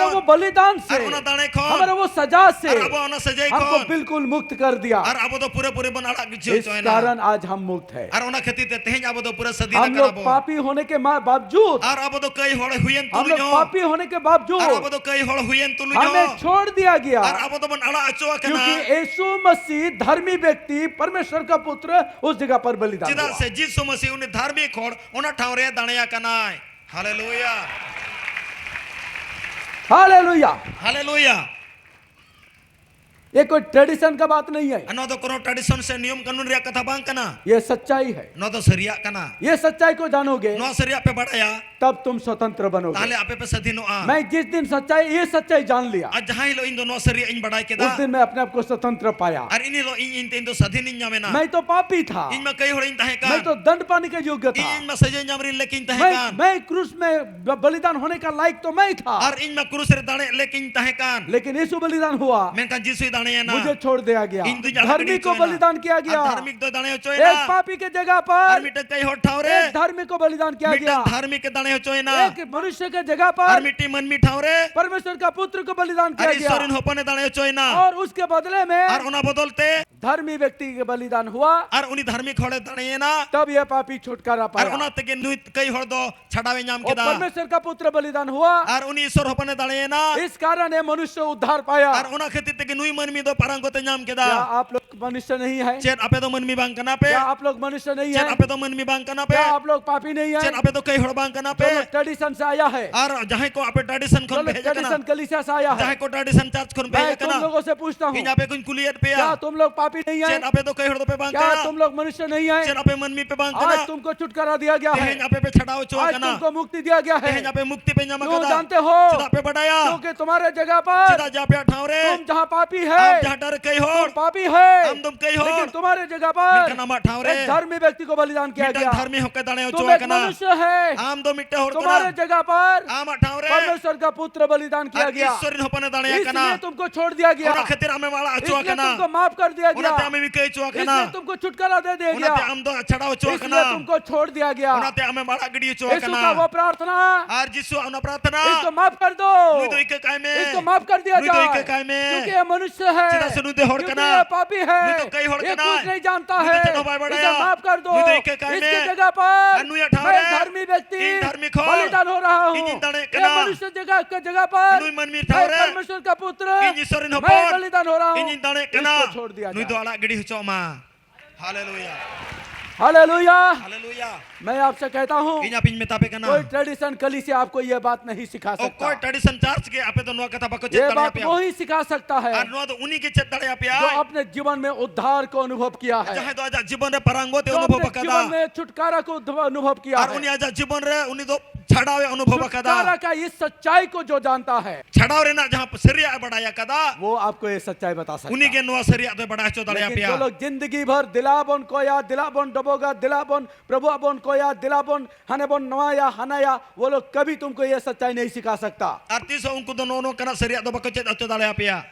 ᱟᱨ ᱚᱱᱟ ᱫᱟᱲᱮ ᱠᱷᱚᱱ ᱟᱨ ᱟᱵᱚ ᱚᱱᱟ ᱥᱟᱡᱟ ᱥᱮ ᱟᱨ ᱟᱵᱚ ᱚᱱᱟ ᱥᱟᱡᱟᱭ ᱠᱷᱚᱱ ᱦᱟᱢᱠᱳ ᱵᱤᱞᱠᱩᱞ ᱢᱩᱠᱛ ᱠᱟᱨ ᱫᱤᱭᱟ᱾ ᱟᱨ ᱟᱵᱚ ᱫᱚ ᱯᱩᱨᱟᱹ ᱯᱩᱨᱤ ᱵᱚᱱ ᱟᱲᱟᱜ ᱜᱤᱰᱤ ᱦᱚᱪᱚᱭᱮᱱᱟ᱾ ᱤᱥ ᱠᱟᱨᱚᱱ ᱟᱡ ᱦᱟᱢ ᱢᱩᱠᱛ ᱦᱮ᱾ ᱟᱨ ᱚᱱᱟ ᱠᱷᱟᱹᱛᱤᱨ ᱛᱮ ᱛᱮᱦᱮᱧ ᱟᱵᱚ ᱫᱚ ᱯᱩᱨᱟᱹ ᱥᱟᱹᱫᱷᱤᱱ ᱟᱠᱟᱱᱟ ᱵᱚᱱ᱾ ᱦᱟᱢ ᱞᱳᱜ ᱯᱟᱯᱤ ᱦᱳᱱᱮ ᱠᱮ ᱢᱟ-, ᱵᱟᱵᱡᱩᱫ ᱟᱨ ᱟᱵᱚ ᱫᱚ ᱠᱟᱹᱭ ᱦᱚᱲ ᱦᱩᱭᱮᱱ ᱛᱩᱞᱩᱡ ᱦᱚᱸ ᱦᱟᱢ ᱞᱳᱜ ᱯᱟᱯᱤ ᱦᱳᱱᱮ ᱠᱮ ᱵᱟᱵᱡᱩᱫ ᱟᱨ ᱟᱵᱚ ᱫᱚ ᱠᱟᱹᱭ ᱦᱚᱲ ᱦᱩᱭᱮᱱ ᱛᱩᱞᱩᱡ ᱦᱚᱸ ᱦᱟᱢᱮ ᱪᱷᱳᱲ ᱫᱤᱭᱟ ᱜᱮᱭᱟ᱾ ᱟᱨ ᱟᱵᱚ ᱫᱚᱵᱚᱱ ᱟᱲᱟᱜ ᱦᱚᱪᱚ ᱟᱠᱟᱱᱟ᱾ ᱠᱭᱩᱠᱤ ᱭᱤᱥᱩ ᱢᱟᱥᱤᱦ ᱫᱷᱟᱨᱢᱤ ᱵᱮᱠᱛᱤ ᱯᱚᱨᱢᱮᱥᱣᱚᱨ ᱠᱟ ᱯᱩᱛᱨ ᱩᱥ ᱡᱟᱜᱟ ᱯᱟᱨ ᱵᱚᱞᱤᱫᱟᱱ ᱪᱮᱫᱟᱜ ᱦᱩᱣᱟ᱾ ᱥᱮ ᱡᱤᱥᱩ ᱢᱟᱹᱥᱤ ᱩᱱᱤ ᱫᱷᱟᱨᱢᱤᱠ ᱦᱚᱲ ᱚᱱᱟ ᱴᱷᱟᱶ ᱨᱮ ᱫᱟᱲᱮ ᱟᱠᱟᱱᱟᱭ᱾ ᱦᱟᱞᱮᱞᱩᱭᱟ᱾ ᱦᱟᱞᱮᱞᱩᱭᱟ᱾ ᱦᱟᱞᱮᱞᱩᱭᱟ᱾ ये कोई ट्रेडिशन का बात नहीं है। ᱱᱚᱣᱟ ᱫᱚ ᱠᱳᱱᱳ ᱴᱨᱮᱰᱤᱥᱚᱱ ᱥᱮ ᱱᱤᱭᱚᱢ ᱠᱟᱹᱱᱩᱱ ᱨᱮᱭᱟᱜ ᱠᱟᱛᱷᱟ ᱵᱟᱝ ᱠᱟᱱᱟ᱾ ये सच्चाई है। ᱱᱚᱣᱟ ᱫᱚ ᱥᱟᱹᱨᱤᱭᱟᱜ ᱠᱟᱱᱟ᱾ ये सच्चाई को जानोगे, ᱱᱚᱣᱟ ᱥᱟᱹᱨᱤᱭᱟᱜ ᱯᱮ ᱵᱟᱲᱟᱭᱟ, तब तुम स्वतंत्र बनोगे। ᱛᱟᱦᱞᱮ ᱟᱯᱮ ᱯᱮ ᱥᱟᱹᱫᱷᱤᱱᱚᱜᱼᱟ᱾ मैं जिस दिन सच्चाई, ये सच्चाई जान लिया, ᱟᱨ ᱡᱟᱦᱟᱸ ᱦᱤᱞᱳᱜ ᱤᱧ ᱫᱚ ᱱᱚᱣᱟ ᱥᱟᱹᱨᱤᱭᱟᱜ ᱤᱧ ᱵᱟᱲᱟᱭ ᱠᱮᱫᱟ, उस दिन मैं अपने आप को स्वतंत्र पाया। ᱟᱨ ᱤᱱ ᱦᱤᱞᱳᱜ ᱤᱧ, ᱤᱧ ᱛᱮ ᱤᱧ ᱫᱚ ᱥᱟᱹᱫᱷᱤᱱ ᱤᱧ ᱧᱟᱢ ᱮᱱᱟ᱾ मैं तो पापी था। ᱤᱧ ᱢᱟ ᱠᱟᱹᱭ ᱦᱚᱲ ᱤᱧ ᱛᱟᱦᱮᱸ ᱠᱟᱱ᱾ मैं तो दंड पाने के योग्य था। ᱤᱧ ᱢᱟ ᱥᱟᱹᱡᱟᱹᱭ ᱧᱟᱢ ᱨᱤᱧ ᱞᱮᱠ ᱤᱧ ᱛᱟᱦᱮᱸ मैं, ᱠᱟᱱ᱾ मैं क्रूस में ब-, बलिदान होने का लायक तो मैं था। ᱟᱨ ᱤᱧ ᱢᱟ ᱠᱨᱩᱥ ᱨᱮ ᱫᱟᱲᱮ ᱞᱮᱠ ᱤᱧ ᱛᱟᱦᱮᱸ ᱠᱟᱱ᱾ लेकिन यीशु बलिदान हुआ। ᱢᱮᱱᱠᱷᱟᱱ ᱡᱤᱥᱩᱭ ᱫᱟᱲᱮᱭᱮᱱᱟ᱾ मुझे छोड़ दिया गया। ᱤᱧ ᱫᱩᱧ ᱟᱲᱟᱜ ᱜᱤᱰᱤ ᱫᱷᱟᱨᱢᱤᱠ ᱠᱚ ᱦᱚᱪᱚᱭᱮᱱᱟ᱾ ᱵᱚᱞᱤᱫᱟᱱ ᱠᱤᱭᱟ ᱜᱮᱭᱟ। ᱟᱨ ᱫᱷᱟᱨᱢᱤᱠ ᱫᱚᱭ ᱫᱟᱲᱮ ᱦᱚᱪᱚᱭᱮᱱᱟ᱾ एक पापी के जगह पर ᱟᱨ ᱢᱤᱫᱴᱟᱝ ᱠᱟᱹᱭ ᱦᱚᱲ ᱴᱷᱟᱶ ᱨᱮ एक धर्मी को बलिदान किया ᱢᱤᱫᱴᱟᱝ ᱜᱮᱭᱟ। ᱫᱷᱟᱨᱢᱤᱠ ᱮ ᱫᱟᱲᱮ ᱦᱚᱪᱚᱭᱮᱱᱟ᱾ एक मनुष्य के जगह ᱟᱨ पर ᱢᱤᱫᱴᱤᱡ ᱢᱟᱹᱱᱢᱤ ᱴᱷᱟᱶ ᱨᱮ परमेश्वर का पुत्र को बलिदान ᱟᱨ किया ᱤᱥᱥᱚᱨ ᱨᱮᱱ ᱜᱮᱭᱟ। ᱦᱚᱯᱚᱱ ᱮ ᱫᱟᱲᱮ ᱦᱚᱪᱚᱭᱮᱱᱟ᱾ और उसके बदले में ᱟᱨ ᱚᱱᱟ ᱵᱚᱫᱚᱞ ᱛᱮ धर्मी व्यक्ति का बलिदान हुआ, ᱟᱨ ᱩᱱᱤ ᱫᱷᱟᱨᱢᱤᱠ ᱦᱚᱲᱮ ᱫᱟᱲᱮᱭᱮᱱᱟ, तब यह पापी छुटकारा ᱟᱨ ᱯᱟᱭᱟ। ᱚᱱᱟ ᱛᱮᱜᱮ ᱱᱩᱭ ᱠᱟᱹᱭ ᱦᱚᱲ ᱫᱚ ᱪᱷᱟᱰᱟᱣᱮ ᱧᱟᱢ ᱠᱮᱫᱟ। परमेश्वर का पुत्र बलिदान हुआ, ᱟᱨ ᱩᱱᱤ ᱤᱥᱚᱨ ᱦᱚᱯᱚᱱᱮ ᱫᱟᱲᱮᱭᱮᱱᱟ। इस कारण ये मनुष्य उद्धार पाया। ᱟᱨ ᱚᱱᱟ ᱠᱷᱟᱹᱛᱤᱨ ᱛᱮᱜᱮ ᱱᱩᱭ ᱢᱟᱹᱱᱢᱤ ᱫᱚ ᱯᱟᱨᱟᱝᱜᱚᱛᱮ ᱧᱟᱢ ᱠᱮᱫᱟ। क्या आप लोग मनुष्य नहीं है? ᱪᱮᱫ ᱟᱯᱮ ᱫᱚ ᱢᱟᱹᱱᱢᱤ ᱵᱟᱝ ᱠᱟᱱᱟ ᱯᱮ? क्या आप लोग मनुष्य नहीं है? ᱪᱮᱫ ᱟᱯᱮ ᱫᱚ ᱢᱟᱹᱱᱢᱤ ᱵᱟᱝ ᱠᱟᱱᱟ ᱯᱮ? क्या आप लोग पापी नहीं है? ᱪᱮᱫ ᱟᱯᱮ ᱫᱚ ᱠᱟᱹᱭ ᱦᱚᱲ ᱵᱟᱝ ᱠᱟᱱᱟ ᱯᱮ? जो लोग ट्रेडिशन से आया है, ᱟᱨ ᱡᱟᱦᱟᱸᱭ ᱠᱚ ᱟᱯᱮ ᱴᱨᱟᱰᱤᱥᱚᱱ ᱠᱷᱚᱱ ᱡᱚᱱ ᱯᱮ ᱦᱮᱡ ᱟᱠᱟᱱᱟ, ᱴᱨᱮᱰᱤᱥᱚᱱ ᱠᱟᱞᱤᱥᱤᱭᱟ ᱥᱮ ᱟᱭᱟ ᱦᱮ, ᱡᱟᱦᱟᱸᱭ ᱠᱚ ᱴᱨᱟᱰᱤᱥᱚᱱ ᱪᱟᱨᱪ ᱠᱷᱚᱱ ᱯᱮ ᱦᱮᱡ ᱟᱠᱟᱱᱟ, ᱛᱩᱢ ᱞᱳᱜᱳ ᱥᱮ ᱯᱩᱪᱷᱛᱟ ᱦᱩᱸ, ᱤᱧ ᱟᱯᱮ ᱠᱚᱧ ᱠᱩᱞᱤᱭᱮᱫ ᱯᱮᱭᱟ, ᱠᱭᱟ ᱛᱩᱢ ᱞᱳᱜ ᱯᱟᱯᱤ ᱱᱟᱦᱤ ᱦᱮ? ᱪᱮᱫ ᱟᱯᱮ ᱫᱚ ᱠᱟᱹᱭ ᱦᱚᱲ ᱫᱚᱯᱮ ᱵᱟᱝ ᱠᱟᱱᱟ? ᱠᱭᱟ ᱛᱩᱢ ᱞᱳᱜ ᱢᱟᱱᱩᱥᱭᱚ ᱱᱟᱦᱤ ᱦᱮ? ᱪᱮᱫ ᱟᱯᱮ ᱢᱟᱹᱱᱢᱤ ᱯᱮ ᱵᱟᱝ ᱠᱟᱱᱟ? ᱟᱡ ᱛᱩᱢᱠᱳ ᱪᱷᱩᱴᱠᱟᱨᱟ ᱫᱤᱭᱟ ᱜᱭᱟ ᱦᱮ, ᱛᱮᱦᱮᱧ ᱟᱯᱮ ᱯᱮ ᱪᱷᱟᱰᱟᱣ ᱦᱚᱪᱚ ᱟᱠᱟᱱᱟ᱾ ᱛᱩᱢᱠᱳ ᱢᱩᱠᱛᱤ ᱫᱤᱭᱟ ᱜᱭᱟ ᱦᱮ᱾ ᱛᱮᱦᱮᱧ ᱟᱯᱮ ᱢᱩᱠᱛᱤ ᱯᱮ ᱧᱟᱢ ᱟᱠᱟᱫᱟ᱾ ᱠᱭᱚ ᱡᱟᱱᱛᱮ ᱦᱳ? ᱪᱮᱫᱟᱜ ᱯᱮ ᱵᱟᱰᱟᱭᱟ? ᱠᱭᱚᱱᱠᱤ ᱛᱩᱢᱦᱟᱨᱮ ᱡᱟᱜᱟ ᱯᱟᱨ ᱪᱮᱫᱟᱜ ᱡᱮ ᱟᱯᱮᱭᱟᱜ ᱴᱷᱟᱶ ᱨᱮ ᱛᱩᱢ ᱡᱟᱦᱟᱸ ᱯᱟᱯᱤ ᱦᱮ, ᱟᱢ ᱡᱟᱦᱟᱸ ᱴᱷᱟᱶ ᱨᱮ ᱠᱟᱹᱭ ᱦᱚᱲ, ᱛᱩᱢ ᱯᱟᱯᱤ ᱦᱮ, ᱟᱢ ᱫᱚᱢ ᱠᱟᱹᱭ ᱦᱚᱲ, ᱞᱮᱠᱤᱱ ᱛᱩᱢᱦᱟᱨᱮ ᱡᱟᱜᱟ ᱯᱟᱨ ᱢᱮᱱᱠᱷᱟᱱ ᱟᱢᱟᱜ ᱴᱷᱟᱶ ᱨᱮ ᱮᱠ ᱫᱷᱟᱨᱢᱤ ᱵᱮᱠᱛᱤ ᱠᱳ ᱵᱚᱞᱤᱫᱟᱱ ᱠᱭᱟ ᱜᱭᱟ᱾ ᱢᱤᱫᱴᱟᱝ ᱫᱷᱟᱨᱢᱤ ᱦᱚᱲ ᱠᱚ ᱫᱟᱲᱮ ᱦᱚᱪᱚ ᱟᱠᱟᱱᱟ᱾ ᱛᱩᱢᱦᱟᱨᱮ ᱡᱟᱜᱟ ᱯᱟᱨ ᱟᱢᱟᱜ ᱴᱷᱟᱶ ᱨᱮ ᱯᱚᱨᱢᱮᱥᱚᱨ ᱠᱟ ᱯᱩᱛᱨᱚ ᱵᱚᱞᱤᱫᱟᱱ ᱠᱭᱟ ᱜᱭᱟ᱾ ᱤᱥᱚᱨ ᱨᱮᱱ ᱦᱚᱯᱚᱱᱮ ᱫᱟᱲᱮ ᱟᱠᱟᱱᱟ᱾ ᱤᱥᱞᱤᱭᱮ ᱛᱩᱢᱠᱳ ᱪᱷᱳᱲ ᱫᱤᱭᱟ ᱜᱭᱟ᱾ ᱚᱱᱟ ᱠᱷᱟᱹᱛᱤᱨ ᱟᱢᱮᱢ ᱟᱲᱟᱜ ᱦᱚᱪᱚ ᱟᱠᱟᱱᱟ᱾ ᱤᱥᱞᱤᱭᱮ ᱛᱩᱢᱠᱳ ᱢᱟᱯᱷ ᱠᱟᱨ ᱫᱤᱭᱟ ᱜᱭᱟ᱾ ᱚᱱᱟᱛᱮ ᱟᱢᱮᱢ ᱤᱠᱟᱹ ᱦᱚᱪᱚ ᱟᱠᱟᱱᱟ᱾ ᱤᱥᱞᱤᱭᱮ ᱛᱩᱢᱠᱳ ᱪᱷᱩᱴᱠᱟᱨᱟ ᱫᱮ ᱫᱤᱭᱟ ᱜᱭᱟ᱾ ᱚᱱᱟᱛᱮ ᱟᱢ ᱫᱚ ᱪᱷᱟᱰᱟᱣ ᱦᱚᱪᱚ ᱟᱠᱟᱱᱟ᱾ ᱤᱥᱞᱤᱭᱮ ᱛᱩᱢᱠᱳ ᱪᱷᱳᱲ ᱫᱤᱭᱟ ᱜᱭᱟ᱾ ᱚᱱᱟᱛᱮ ᱟᱢᱮᱢ ᱟᱲᱟᱜ ᱜᱤᱰᱤ ᱦᱚᱪᱚ ᱟᱠᱟᱱᱟ᱾ ᱤᱥᱩ ᱠᱟ ᱣᱚ ᱯᱨᱟᱨᱛᱷᱱᱟ ᱟᱨ ᱡᱤᱥᱩᱣᱟᱜ ᱚᱱᱟ ᱯᱨᱟᱨᱛᱷᱱᱟ ᱤᱥᱠᱳ ᱢᱟᱯᱷ ᱠᱟᱨ ᱫᱳ᱾ ᱱᱩᱭ ᱫᱚ ᱤᱠᱟᱹ ᱠᱟᱭ ᱢᱮ᱾ ᱤᱥᱠᱳ ᱢᱟᱯᱷ ᱠᱟᱨ ᱫᱤᱭᱟ ᱡᱟᱭᱮ᱾ ᱱᱩᱭ ᱫᱚ ᱤᱠᱟᱹ ᱠᱟᱭ ᱢᱮ᱾ ᱠᱭᱚᱱᱠᱤ ᱭᱮ ᱢᱟᱱᱩᱥᱭᱚ ᱦᱮ᱾ ᱪᱮᱫᱟᱜ ᱥᱮ ᱱᱩᱭ ᱫᱚ ᱦᱚᱲ ᱠᱟᱱᱟᱭ᱾ ᱠᱭᱚᱱᱠᱤ ᱭᱮ ᱯᱟᱯᱤ ᱦᱮ᱾ ᱱᱩᱭ ᱫᱚ ᱠᱟᱹᱭ ᱦᱚᱲ ᱠᱟᱱᱟᱭ᱾ ᱱᱩᱭ ᱫᱚ ᱪᱮᱫ ᱦᱚᱸ ᱵᱟᱭ ᱵᱟᱰᱟᱭᱟ᱾ ᱤᱥᱠᱳ ᱢᱟᱯᱷ ᱠᱟᱨ ᱫᱳ᱾ ᱱᱩᱭ ᱫᱚ ᱤᱠᱟᱹ ᱠᱟᱭ ᱢᱮ᱾ ᱤᱥᱠᱮ ᱡᱟᱜᱟ ᱯᱟᱨ ᱟᱨ ᱱᱩᱭᱟᱜ ᱴᱷᱟᱶ ᱨᱮ ᱤᱧ ᱫᱷᱟᱨᱢᱤᱠ ᱦᱚᱲ ᱵᱚᱞᱤᱫᱟᱱ ᱦᱚ ᱨᱟᱦᱟ ᱦᱩ᱾ ᱤᱧᱤᱧ ᱫᱟᱲᱮᱜ ᱠᱟᱱᱟ᱾ ᱱᱩᱭ ᱢᱟᱹᱱᱢᱤ ᱴᱷᱟᱶ ᱨᱮ ᱤᱧ ᱤᱥᱚᱨ ᱨᱮᱱ ᱦᱚᱯᱚᱱ ᱵᱚᱞᱤᱫᱟᱱ ᱦᱚ ᱨᱟᱦᱟ ᱦᱩ᱾ ᱤᱧᱤᱧ ᱫᱟᱲᱮᱜ ᱠᱟᱱᱟ᱾ ᱤᱥᱠᱳ ᱪᱷᱳᱲ ᱫᱤᱭᱟ ᱡᱟᱭᱮ᱾ ᱱᱩᱭ ᱫᱚ ᱟᱲᱟᱜ ᱜᱤᱰᱤ ᱦᱚᱪᱚᱜ ᱢᱟ᱾ ᱦᱟᱞᱮᱞᱩᱭᱟ᱾ ᱦᱟᱞᱮᱞᱩᱭᱟ᱾ ᱦᱟᱞᱮᱞᱩᱭᱟ᱾ ᱢᱮᱱ ᱟᱯ ᱥᱮ ᱠᱮᱦᱛᱟ ᱦᱩ, ᱤᱧ ᱟᱯᱮᱧ ᱢᱮᱛᱟ ᱯᱮ ᱠᱟᱱᱟ᱾ ᱠᱳᱭ ᱴᱨᱮᱰᱤᱥᱚᱱ ᱠᱟᱞᱤᱥᱤᱭᱟ ᱟᱯᱠᱳ ᱭᱮ ᱵᱟᱛ ᱱᱟᱦᱤ ᱥᱤᱠᱷᱟ ᱥᱟᱠᱛᱟ᱾ ᱚᱠᱚᱭ ᱴᱨᱮᱰᱤᱥᱚᱱ ᱪᱟᱨᱪ ᱜᱮ ᱟᱯᱮ ᱫᱚ ᱱᱚᱣᱟ ᱠᱟᱛᱷᱟ ᱵᱟᱠᱚ ᱪᱮᱫ ᱫᱟᱲᱮᱭᱟᱯᱮᱭᱟ᱾ ᱭᱮ ᱵᱟᱛ ᱵᱚᱦᱤ ᱥᱤᱠᱷᱟ ᱥᱟᱠᱛᱟ ᱦᱮ᱾ ᱟᱨ ᱱᱚᱣᱟ ᱫᱚ ᱩᱱᱤ ᱜᱮ ᱪᱮᱫ ᱫᱟᱲᱮᱭᱟᱯᱮᱭᱟ᱾ ᱡᱚ ᱟᱯᱱᱮ ᱡᱤᱵᱚᱱ ᱢᱮ ᱩᱫᱷᱟᱨ ᱠᱳ ᱚᱱᱩᱵᱷᱚᱵ ᱠᱤᱭᱟ ᱦᱮ᱾ ᱡᱟᱦᱟᱸᱭ ᱫᱚ ᱟᱡᱟᱜ ᱡᱤᱵᱚᱱ ᱨᱮ ᱯᱟᱨᱟᱝᱜᱚᱛ ᱮ ᱚᱱᱩᱵᱷᱚᱵ ᱟᱠᱟᱫᱟ᱾ ᱡᱤᱵᱚᱱ ᱢᱮ ᱪᱷᱩᱴᱠᱟᱨᱟ ᱠᱳ ᱚᱱᱩᱵᱷᱚᱵ ᱠᱤᱭᱟ ᱦᱮ᱾ ᱟᱨ ᱩᱱᱤ ᱟᱡᱟᱜ ᱡᱤᱵᱚᱱ ᱨᱮ ᱩᱱᱤ ᱫᱚ ᱪᱷᱟᱰᱟᱣ ᱮ ᱚᱱᱩᱵᱷᱚᱵ ᱟᱠᱟᱫᱟ᱾ ᱪᱷᱩᱴᱠᱟᱨᱟ ᱠᱟ ᱤᱥ ᱥᱟᱪᱟᱭ ᱠᱳ ᱡᱚ ᱡᱟᱱᱛᱟ ᱦᱮ᱾ ᱪᱷᱟᱰᱟᱣ ᱨᱮᱱᱟᱜ ᱡᱟᱦᱟᱸ ᱥᱟᱹᱨᱤᱭᱟᱜ ᱮ ᱵᱟᱰᱟᱭ ᱟᱠᱟᱫᱟ᱾ ᱩᱱᱤ ᱜᱮ ᱱᱚᱣᱟ ᱥᱟᱹᱨᱤᱭᱟᱜ ᱫᱚᱭ ᱵᱟᱰᱟᱭ ᱦᱚᱪᱚ ᱫᱟᱲᱮᱭᱟᱯᱮᱭᱟ᱾ ᱞᱮᱠᱤᱱ ᱡᱚ ᱞᱳᱜ ᱡᱤᱱᱫᱮᱜᱤ ᱵᱷᱚᱨ ᱫᱮᱞᱟ ᱵᱚᱱ ᱠᱚᱭᱟ, ᱫᱮᱞᱟ ᱵᱚᱱ ᱰᱚᱵᱚᱜᱟ, ᱫᱮᱞᱟ ᱵᱚᱱ ᱯᱨᱚᱵᱷᱩᱣᱟᱜ ᱵᱚᱱ ᱠᱚᱭᱟ, ᱫᱮᱞᱟ ᱵᱚᱱ ᱦᱟᱱᱮ ᱵᱚᱱ ᱱᱚᱣᱟᱭᱟ, ᱦᱟᱱᱟᱭᱟ, ᱣᱳ ᱞᱳᱜ ᱠᱟᱵᱷᱤ ᱛᱩᱢᱠᱳ ᱭᱮ ᱥᱟᱪᱟᱭ ᱱᱟᱦᱤ ᱥᱤᱠᱷᱟ ᱥᱟᱠᱛᱟ᱾ ᱟᱨ ᱛᱤᱥ ᱦᱚᱸ ᱩᱱᱠᱩ ᱫᱚ ᱱᱚᱜᱼᱚ ᱱᱚᱝᱠᱟᱱᱟᱜ ᱥᱟᱹᱨᱤᱭᱟᱜ ᱫᱚ ᱵᱟᱠᱚ ᱪᱮᱫ ᱦᱚᱪᱚ ᱫᱟᱲᱮᱭᱟᱯᱮᱭᱟ᱾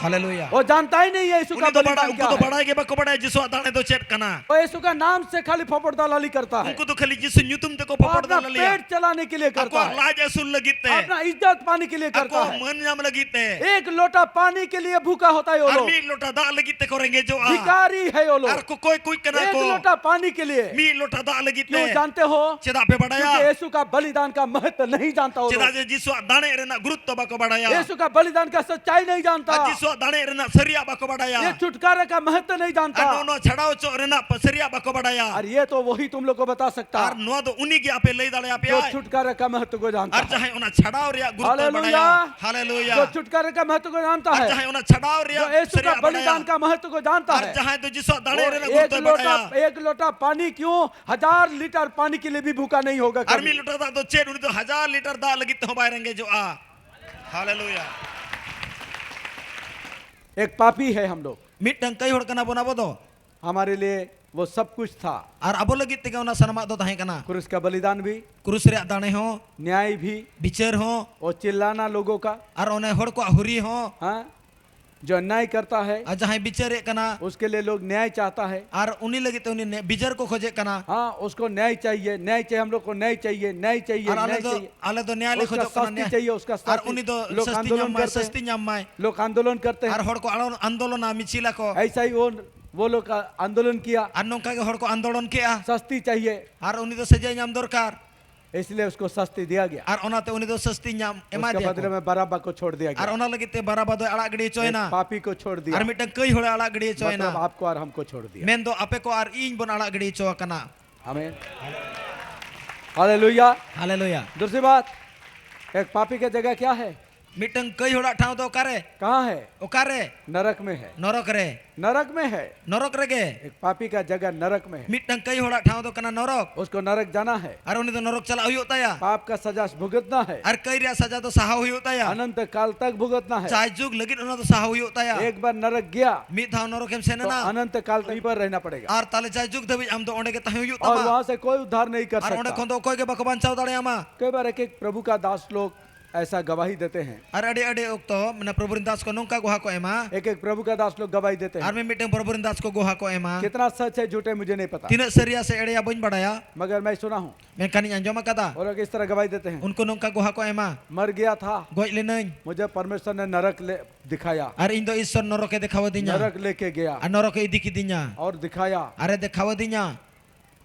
ᱦᱟᱞᱮᱞᱩᱭᱟ᱾ वो जानता ही नहीं है यीशु का ᱩᱱᱤ ᱫᱚ ᱵᱟᱲᱟᱭ, ᱵᱚᱞᱤᱫᱟᱱ ᱩᱱᱠᱩ ᱫᱚ ᱵᱟᱲᱟᱭ ᱜᱮ ᱵᱟᱠᱚ ᱵᱟᱲᱟᱭᱟ ᱡᱤᱥᱩᱣᱟᱜ ᱫᱟᱲᱮ ᱫᱚ ᱪᱮᱫ ᱠᱟᱱᱟ᱾ वो यीशु का नाम से खाली फोपड़दालाली करता है। ᱩᱱᱠᱩ ᱫᱚ ᱠᱷᱟᱹᱞᱤ ᱡᱤᱥᱩ ᱧᱩᱛᱩᱢ ᱛᱮᱠᱚ ᱯᱷᱚᱯᱚᱲ ᱫᱟᱞᱟᱞᱤᱭᱟ᱾ पेट चलाने के लिए करता है। ᱟᱠᱚᱣᱟᱜ ᱞᱟᱡ ᱟᱹᱥᱩᱞ ᱞᱟᱹᱜᱤᱫ ᱛᱮ᱾ अपना इज्जत पाने के लिए करता है। ᱟᱠᱚᱣᱟᱜ ᱢᱟᱹᱱ ᱧᱟᱢ ᱞᱟᱹᱜᱤᱫ ᱛᱮ᱾ एक लोटा पानी के लिए भूखा होता है वो लोग। ᱟᱨ ᱢᱤᱫ ᱞᱚᱴᱟ ᱫᱟᱜ ᱞᱟᱹᱜᱤᱫ ᱛᱮᱠᱚ ᱨᱮᱸᱜᱮᱡᱚᱜᱼᱟ᱾ भिखारी है वो लोग। ᱟᱨ ᱠᱚ ᱠᱚᱭ ᱠᱩᱡ ᱠᱟᱱᱟ ᱠᱚ᱾ एक लोटा पानी के लिए। ᱢᱤᱫ ᱞᱚᱴᱟ ᱫᱟᱜ ᱞᱟᱹᱜᱤᱫ ᱛᱮ᱾ क्यों जानते हो? ᱪᱮᱫᱟᱜ ᱯᱮ ᱵᱟᱲᱟᱭᱟ? क्योंकि यीशु का बलिदान का महत्व नहीं जानता वो लोग। ᱪᱮᱫᱟᱜ ᱡᱮ ᱡᱤᱥᱩᱣᱟᱜ ᱫᱟᱲᱮ ᱨᱮᱱᱟᱜ ᱜᱩᱨᱩᱛᱛᱚ ᱵᱟᱠᱚ ᱵᱟᱲᱟᱭᱟ᱾ यीशु का बलिदान का सच्चाई नहीं जानता। ᱟᱨ ᱡᱤᱥᱩᱣᱟᱜ ᱫᱟᱲᱮ ᱨᱮᱱᱟᱜ ᱥᱟᱹᱨᱤᱭᱟᱜ ᱵᱟᱠᱚ ᱵᱟᱲᱟᱭᱟ᱾ ये छुटकारा का महत्व नहीं जानता। ᱟᱨ ᱱᱚᱣᱟ, ᱱᱚᱣᱟ ᱪᱷᱟᱰᱟᱣ ᱦᱚᱪᱚᱜ ᱨᱮᱱᱟᱜ ᱥᱟᱹᱨᱤᱭᱟᱜ ᱵᱟᱠᱚ ᱵᱟᱲᱟᱭᱟ᱾ और ये तो वही तुम लोग को बता सकता है। ᱟᱨ ᱱᱚᱣᱟ ᱫᱚ ᱩᱱᱤ ᱜᱮ ᱟᱯᱮ ᱞᱟᱹᱭ ᱫᱟᱲᱮᱭᱟᱯᱮᱭᱟ᱾ जो छुटकारा का महत्व को जानता है। ᱟᱨ ᱡᱟᱦᱟᱸᱭ ᱚᱱᱟ ᱪᱷᱟᱰᱟᱣ ᱨᱮᱭᱟᱜ ᱜᱩᱨᱩᱛᱛᱚ ᱵᱟᱲᱟᱭᱟ᱾ ᱦᱟᱞᱮᱞᱩᱭᱟ᱾ ᱦᱟᱞᱮᱞᱩᱭᱟ᱾ जो छुटकारा का महत्व को जानता है। ᱟᱨ ᱡᱟᱦᱟᱸᱭ ᱚᱱᱟ ᱪᱷᱟᱰᱟᱣ ᱨᱮᱭᱟᱜ ᱥᱟᱹᱨᱤᱭᱟᱜ ᱵᱟᱲᱟᱭᱟ᱾ जो यीशु का बलिदान का महत्व को जानता है। ᱟᱨ ᱡᱟᱦᱟᱸᱭ ᱫᱚ ᱡᱤᱥᱩᱣᱟᱜ ᱫᱟᱲᱮ ᱨᱮᱱᱟᱜ ᱜᱩᱨᱩᱛᱛᱚᱭ ᱵᱟᱲᱟᱭᱟ᱾ एक लोटा पानी क्यों, हजार लीटर पानी के लिए भी भूखा नहीं होगा कभी। ᱟᱨ ᱢᱤᱫ ᱞᱚᱴᱟ ᱫᱟᱜ ᱫᱚ ᱪᱮᱫ, ᱩᱱᱤ ᱫᱚ ᱦᱟᱡᱟᱨ ᱞᱤᱴᱟᱨ ᱫᱟᱜ ᱞᱟᱹᱜᱤᱫ ᱛᱮᱦᱚᱸ ᱵᱟᱭ ᱨᱮᱸᱜᱮᱡᱚᱜᱼᱟ᱾ ᱦᱟᱞᱮᱞᱩᱭᱟ᱾ एक पापी है हम लोग। ᱢᱤᱫᱴᱟᱝ ᱠᱟᱹᱭ ᱦᱚᱲ ᱠᱟᱱᱟ ᱵᱚᱱ ᱟᱵᱚ ᱫᱚ᱾ हमारे लिए वो सब कुछ था। ᱟᱨ ᱟᱵᱚ ᱞᱟᱹᱜᱤᱫ ᱛᱮᱜᱮ ᱚᱱᱟ ᱥᱟᱱᱟᱢᱟᱜ ᱫᱚ ᱛᱟᱦᱮᱸ ᱠᱟᱱᱟ᱾ क्रूस का बलिदान भी। ᱠᱨᱩᱥ ᱨᱮᱭᱟᱜ ᱫᱟᱲᱮ ᱦᱚᱸ᱾ न्याय भी। ᱵᱤᱪᱟᱹᱨ ᱦᱚᱸ᱾ वो चिल्लाना लोगों का। ᱟᱨ ᱚᱱᱮ ᱦᱚᱲ ᱠᱚᱣᱟᱜ ᱦᱩᱨᱤ ᱦᱚᱸ᱾ हाँ, जो अन्याय करता है, ᱟᱨ ᱡᱟᱦᱟᱸᱭ ᱵᱤᱪᱟᱹᱨᱮᱫ ᱠᱟᱱᱟ, उसके लिए लोग न्याय चाहता है। ᱟᱨ ᱩᱱᱤ ᱞᱟᱹᱜᱤᱫ ᱛᱮ ᱩᱱᱤ ᱱᱮ-, ᱵᱤᱪᱟᱹᱨ ᱠᱚ ᱠᱷᱚᱡᱮᱫ ᱠᱟᱱᱟ᱾ हाँ, उसको न्याय चाहिए, न्याय चाहिए, हम लोग को न्याय चाहिए, न्याय चाहिए, ᱟᱨ ᱟᱞᱮ ᱫᱚ, ᱟᱞᱮ ᱫᱚ ᱱᱮᱭᱟᱭ ᱞᱮ ᱠᱷᱚᱡᱚᱜ ᱠᱟᱱᱟ, ᱱᱮᱭᱟᱭ᱾ ᱩᱥᱠᱟ ᱥᱟᱥᱛᱤ ᱪᱟᱦᱤᱭᱮ, ᱩᱥᱠᱟ ᱥᱟᱥᱛᱤ᱾ ᱟᱨ ᱩᱱᱤ ᱫᱚ ᱥᱟᱥᱛᱤ ᱧᱟᱢ ᱢᱟᱭ, ᱥᱟᱥᱛᱤ ᱧᱟᱢ ᱢᱟᱭ᱾ ᱞᱳᱜ ᱟᱱᱫᱳᱞᱚᱱ ᱠᱟᱨᱛᱮ ᱦᱮᱸ᱾ ᱟᱨ ᱦᱚᱲ ᱠᱚ ᱟᱲᱚ-, ᱟᱱᱫᱳᱞᱚᱱᱟ, ᱢᱤᱪᱷᱤᱞ ᱟᱠᱚ᱾ ᱮᱭᱥᱟ ᱦᱤ ᱣᱳ, ᱣᱳ ᱞᱳᱜ ᱟᱱᱫᱳᱞᱚᱱ ᱠᱤᱭᱟ᱾ ᱟᱨ ᱱᱚᱝᱠᱟ ᱜᱮ ᱦᱚᱲ ᱠᱚ ᱟᱱᱫᱳᱞᱚᱱ ᱠᱮᱜᱼᱟ᱾ ᱥᱟᱥᱛᱤ ᱪᱟᱦᱤᱭᱮ᱾ ᱟᱨ ᱩᱱᱤ ᱫᱚ ᱥᱟᱡᱟᱭ ᱧᱟᱢ ᱫᱚᱨᱠᱟᱨ᱾ ᱤᱥᱞᱤᱭᱮ ᱩᱥᱠᱳ ᱥᱟᱥᱛᱤ ᱫᱤᱭᱟ ᱜᱭᱟ᱾ ᱟᱨ ᱚᱱᱟᱛᱮ ᱩᱱᱤ ᱫᱚ ᱥᱟᱥᱛᱤ ᱧᱟᱢ, ᱮᱢᱟ ᱩᱥᱠᱮ ᱫᱮᱭᱟ ᱵᱟᱫᱞᱮ ᱠᱚ᱾ ᱢᱮ ᱵᱟᱨᱟᱵᱟ ᱠᱚ ᱪᱷᱳᱲ ᱫᱤᱭᱟ ᱜᱭᱟ᱾ ᱟᱨ ᱚᱱᱟ ᱞᱟᱹᱜᱤᱫ ᱛᱮ ᱵᱟᱨᱟᱵᱟ ᱫᱚᱭ ᱟᱲᱟᱜ ᱜᱤᱰᱤ ᱦᱚᱪᱚᱭᱮᱱᱟ᱾ ᱮᱠ ᱯᱟᱯᱤ ᱠᱚ ᱪᱷᱳᱲ ᱫᱤᱭᱟ᱾ ᱟᱨ ᱢᱤᱫᱴᱟᱝ ᱠᱟᱹᱭ ᱦᱚᱲᱮ ᱟᱲᱟᱜ ᱜᱤᱰᱤ ᱦᱚᱪᱚᱭᱮᱱᱟ᱾ ᱢᱚᱛᱞᱚᱵ ᱟᱯᱠᱳ ᱟᱨ ᱦᱟᱢᱠᱳ ᱪᱷᱳᱲ ᱫᱤᱭᱟ᱾ ᱢᱮᱱᱫᱚ ᱟᱯᱮ ᱠᱚ ᱟᱨ ᱤᱧ ᱵᱚᱱ ᱟᱲᱟᱜ ᱜᱤᱰᱤ ᱦᱚᱪᱚ ᱟᱠᱟᱱᱟ᱾ ᱟᱢᱮᱱ᱾ ᱦᱟᱞᱮᱞᱩᱭᱟ᱾ ᱦᱟᱞᱮᱞᱩᱭᱟ᱾ ᱫᱩᱥᱨᱤ ᱵᱟᱛ, ᱮᱠ ᱯᱟᱯᱤ ᱠᱟ ᱡᱟᱜᱟ ᱠᱭᱟ ᱦᱮ? ᱢᱤᱫᱴᱟᱝ ᱠᱟᱹᱭ ᱦᱚᱲᱟᱜ ᱴᱷᱟᱶ ᱫᱚ ᱚᱠᱟᱨᱮ? ᱠᱟᱦᱟᱸ ᱦᱮ? ᱚᱠᱟᱨᱮ? ᱱᱚᱨᱚᱠ ᱢᱮ ᱦᱮ᱾ ᱱᱚᱨᱚᱠ ᱨᱮ᱾ ᱱᱚᱨᱚᱠ ᱢᱮ ᱦᱮ᱾ ᱱᱚᱨᱚᱠ ᱨᱮᱜᱮ᱾ ᱮᱠ ᱯᱟᱯᱤ ᱠᱟ ᱡᱟᱜᱟ ᱱᱚᱨᱚᱠ ᱢᱮ ᱦᱮ᱾ ᱢᱤᱫᱴᱟᱝ ᱠᱟᱹᱭ ᱦᱚᱲᱟᱜ ᱴᱷᱟᱶ ᱫᱚ ᱠᱟᱱᱟ ᱱᱚᱨᱚᱠ᱾ ᱩᱥᱠᱳ ᱱᱚᱨᱚᱠ ᱡᱟᱱᱟ ᱦᱮ᱾ ᱟᱨ ᱩᱱᱤ ᱫᱚ ᱱᱚᱨᱚᱠ ᱪᱟᱞᱟᱜ ᱦᱩᱭᱩᱜ ᱛᱟᱭᱟ᱾ ᱯᱟᱯ ᱠᱟ ᱥᱟᱡᱟ ᱵᱷᱩᱜᱛᱱᱟ ᱦᱮ᱾ ᱟᱨ ᱠᱟᱹᱭ ᱨᱮᱭᱟᱜ ᱥᱟᱡᱟ ᱫᱚ ᱥᱟᱦᱟᱣ ᱦᱩᱭᱩᱜ ᱛᱟᱭᱟ᱾ ᱚᱱᱚᱱᱛ ᱠᱟᱞ ᱛᱟᱠ ᱵᱷᱩᱜᱛᱱᱟ ᱦᱮ᱾ ᱡᱟᱭᱡᱩᱜᱽ ᱞᱟᱹᱜᱤᱫ ᱚᱱᱟ ᱫᱚ ᱥᱟᱦᱟᱣ ᱦᱩᱭᱩᱜ ᱛᱟᱭᱟ᱾ ᱮᱠ ᱵᱟᱨ ᱱᱚᱨᱚᱠ ᱜᱭᱟ, ᱢᱤᱫ ᱫᱷᱟᱣ ᱱᱚᱨᱚᱠᱮᱢ ᱥᱮᱱ ᱛᱚ ᱮᱱᱟ᱾ ᱚᱱᱚᱱᱛ ᱠᱟᱞ ᱛᱟᱠ ᱵᱷᱤ ᱨᱮᱦᱱᱟ ᱯᱟᱲᱮᱜᱟ᱾ ᱟᱨ ᱛᱟᱦᱞᱮ ᱡᱟᱭᱡᱩᱜᱽ ᱫᱷᱟᱹᱵᱤᱡ ᱟᱢ ᱫᱚ ᱚᱸᱰᱮ ᱜᱮ ᱛᱟᱦᱮᱸ ᱦᱩᱭᱩᱜ ᱛᱟᱢᱟ᱾ ᱚᱱᱟ ᱥᱮ ᱠᱳᱭ ᱩᱫᱷᱟᱨ ᱱᱟᱦᱤᱸ ᱠᱟᱨ ᱥᱟᱠᱛᱟ᱾ ᱟᱨ ᱚᱸᱰᱮ ᱠᱷᱚᱱ ᱫᱚ ᱚᱠᱚᱭ ᱜᱮ ᱵᱟᱠᱚ ᱵᱟᱧᱪᱟᱣ ᱫᱟᱲᱮᱭᱟᱢᱟ᱾ ᱠᱟᱭ ᱵᱟᱨ ᱮᱠ ᱮᱠ ᱯᱨᱚᱵᱷᱩ ᱠᱟ ᱫᱟᱥ ᱞᱳᱜ ऐसा गवाही देते हैं। ᱟᱨ ᱟᱹᱰᱤ ᱟᱹᱰᱤ ᱚᱠᱛᱚ ᱢᱟᱱᱮ ᱯᱨᱚᱵᱷᱩ ᱨᱮᱱ ᱫᱟᱥ ᱠᱚ ᱱᱚᱝᱠᱟ ᱜᱚᱦᱟ ᱠᱚ ᱮᱢᱟ᱾ एक एक प्रभु का दास लोग गवाही देते ᱟᱨ हैं। ᱢᱤᱫ ᱢᱤᱫᱴᱟᱝ ᱯᱨᱚᱵᱷᱩ ᱨᱮᱱ ᱫᱟᱥ ᱠᱚ ᱜᱚᱦᱟ ᱠᱚ ᱮᱢᱟ᱾ कितना सच है, झूठ है, मुझे नहीं पता, ᱛᱤᱱᱟᱹᱜ ᱥᱟᱹᱨᱤᱭᱟ ᱥᱮ ᱮᱲᱮᱭᱟ ᱵᱟᱹᱧ ᱵᱟᱰᱟᱭᱟ, मगर मैं सुना हूँ, ᱢᱮᱱᱠᱷᱟᱱ ᱤᱧ ᱟᱸᱡᱚᱢ ᱟᱠᱟᱫᱟ᱾ वो लोग इस तरह गवाही देते हैं, ᱩᱱᱠᱩ ᱱᱚᱝᱠᱟ ᱜᱚᱦᱟ ᱠᱚ ᱮᱢᱟ᱾ मर गया था, ᱜᱚᱡ ᱞᱤᱱᱟᱹᱧ, मुझे परमेश्वर ने नरक ले दिखाया, ᱟᱨ ᱤᱧ ᱫᱚ ᱤᱥᱥᱚᱨ ᱱᱚᱨᱚᱠᱮ ᱫᱮᱠᱷᱟᱣ ᱟᱹᱫᱤᱧᱟ᱾ नरक लेके गया ᱟᱨ ᱱᱚᱨᱚᱠᱮ ᱤᱫᱤ ᱠᱤᱫᱤᱧᱟ᱾ और दिखाया। ᱟᱨᱮ ᱫᱮᱠᱷᱟᱣ ᱟᱹᱫᱤᱧᱟ᱾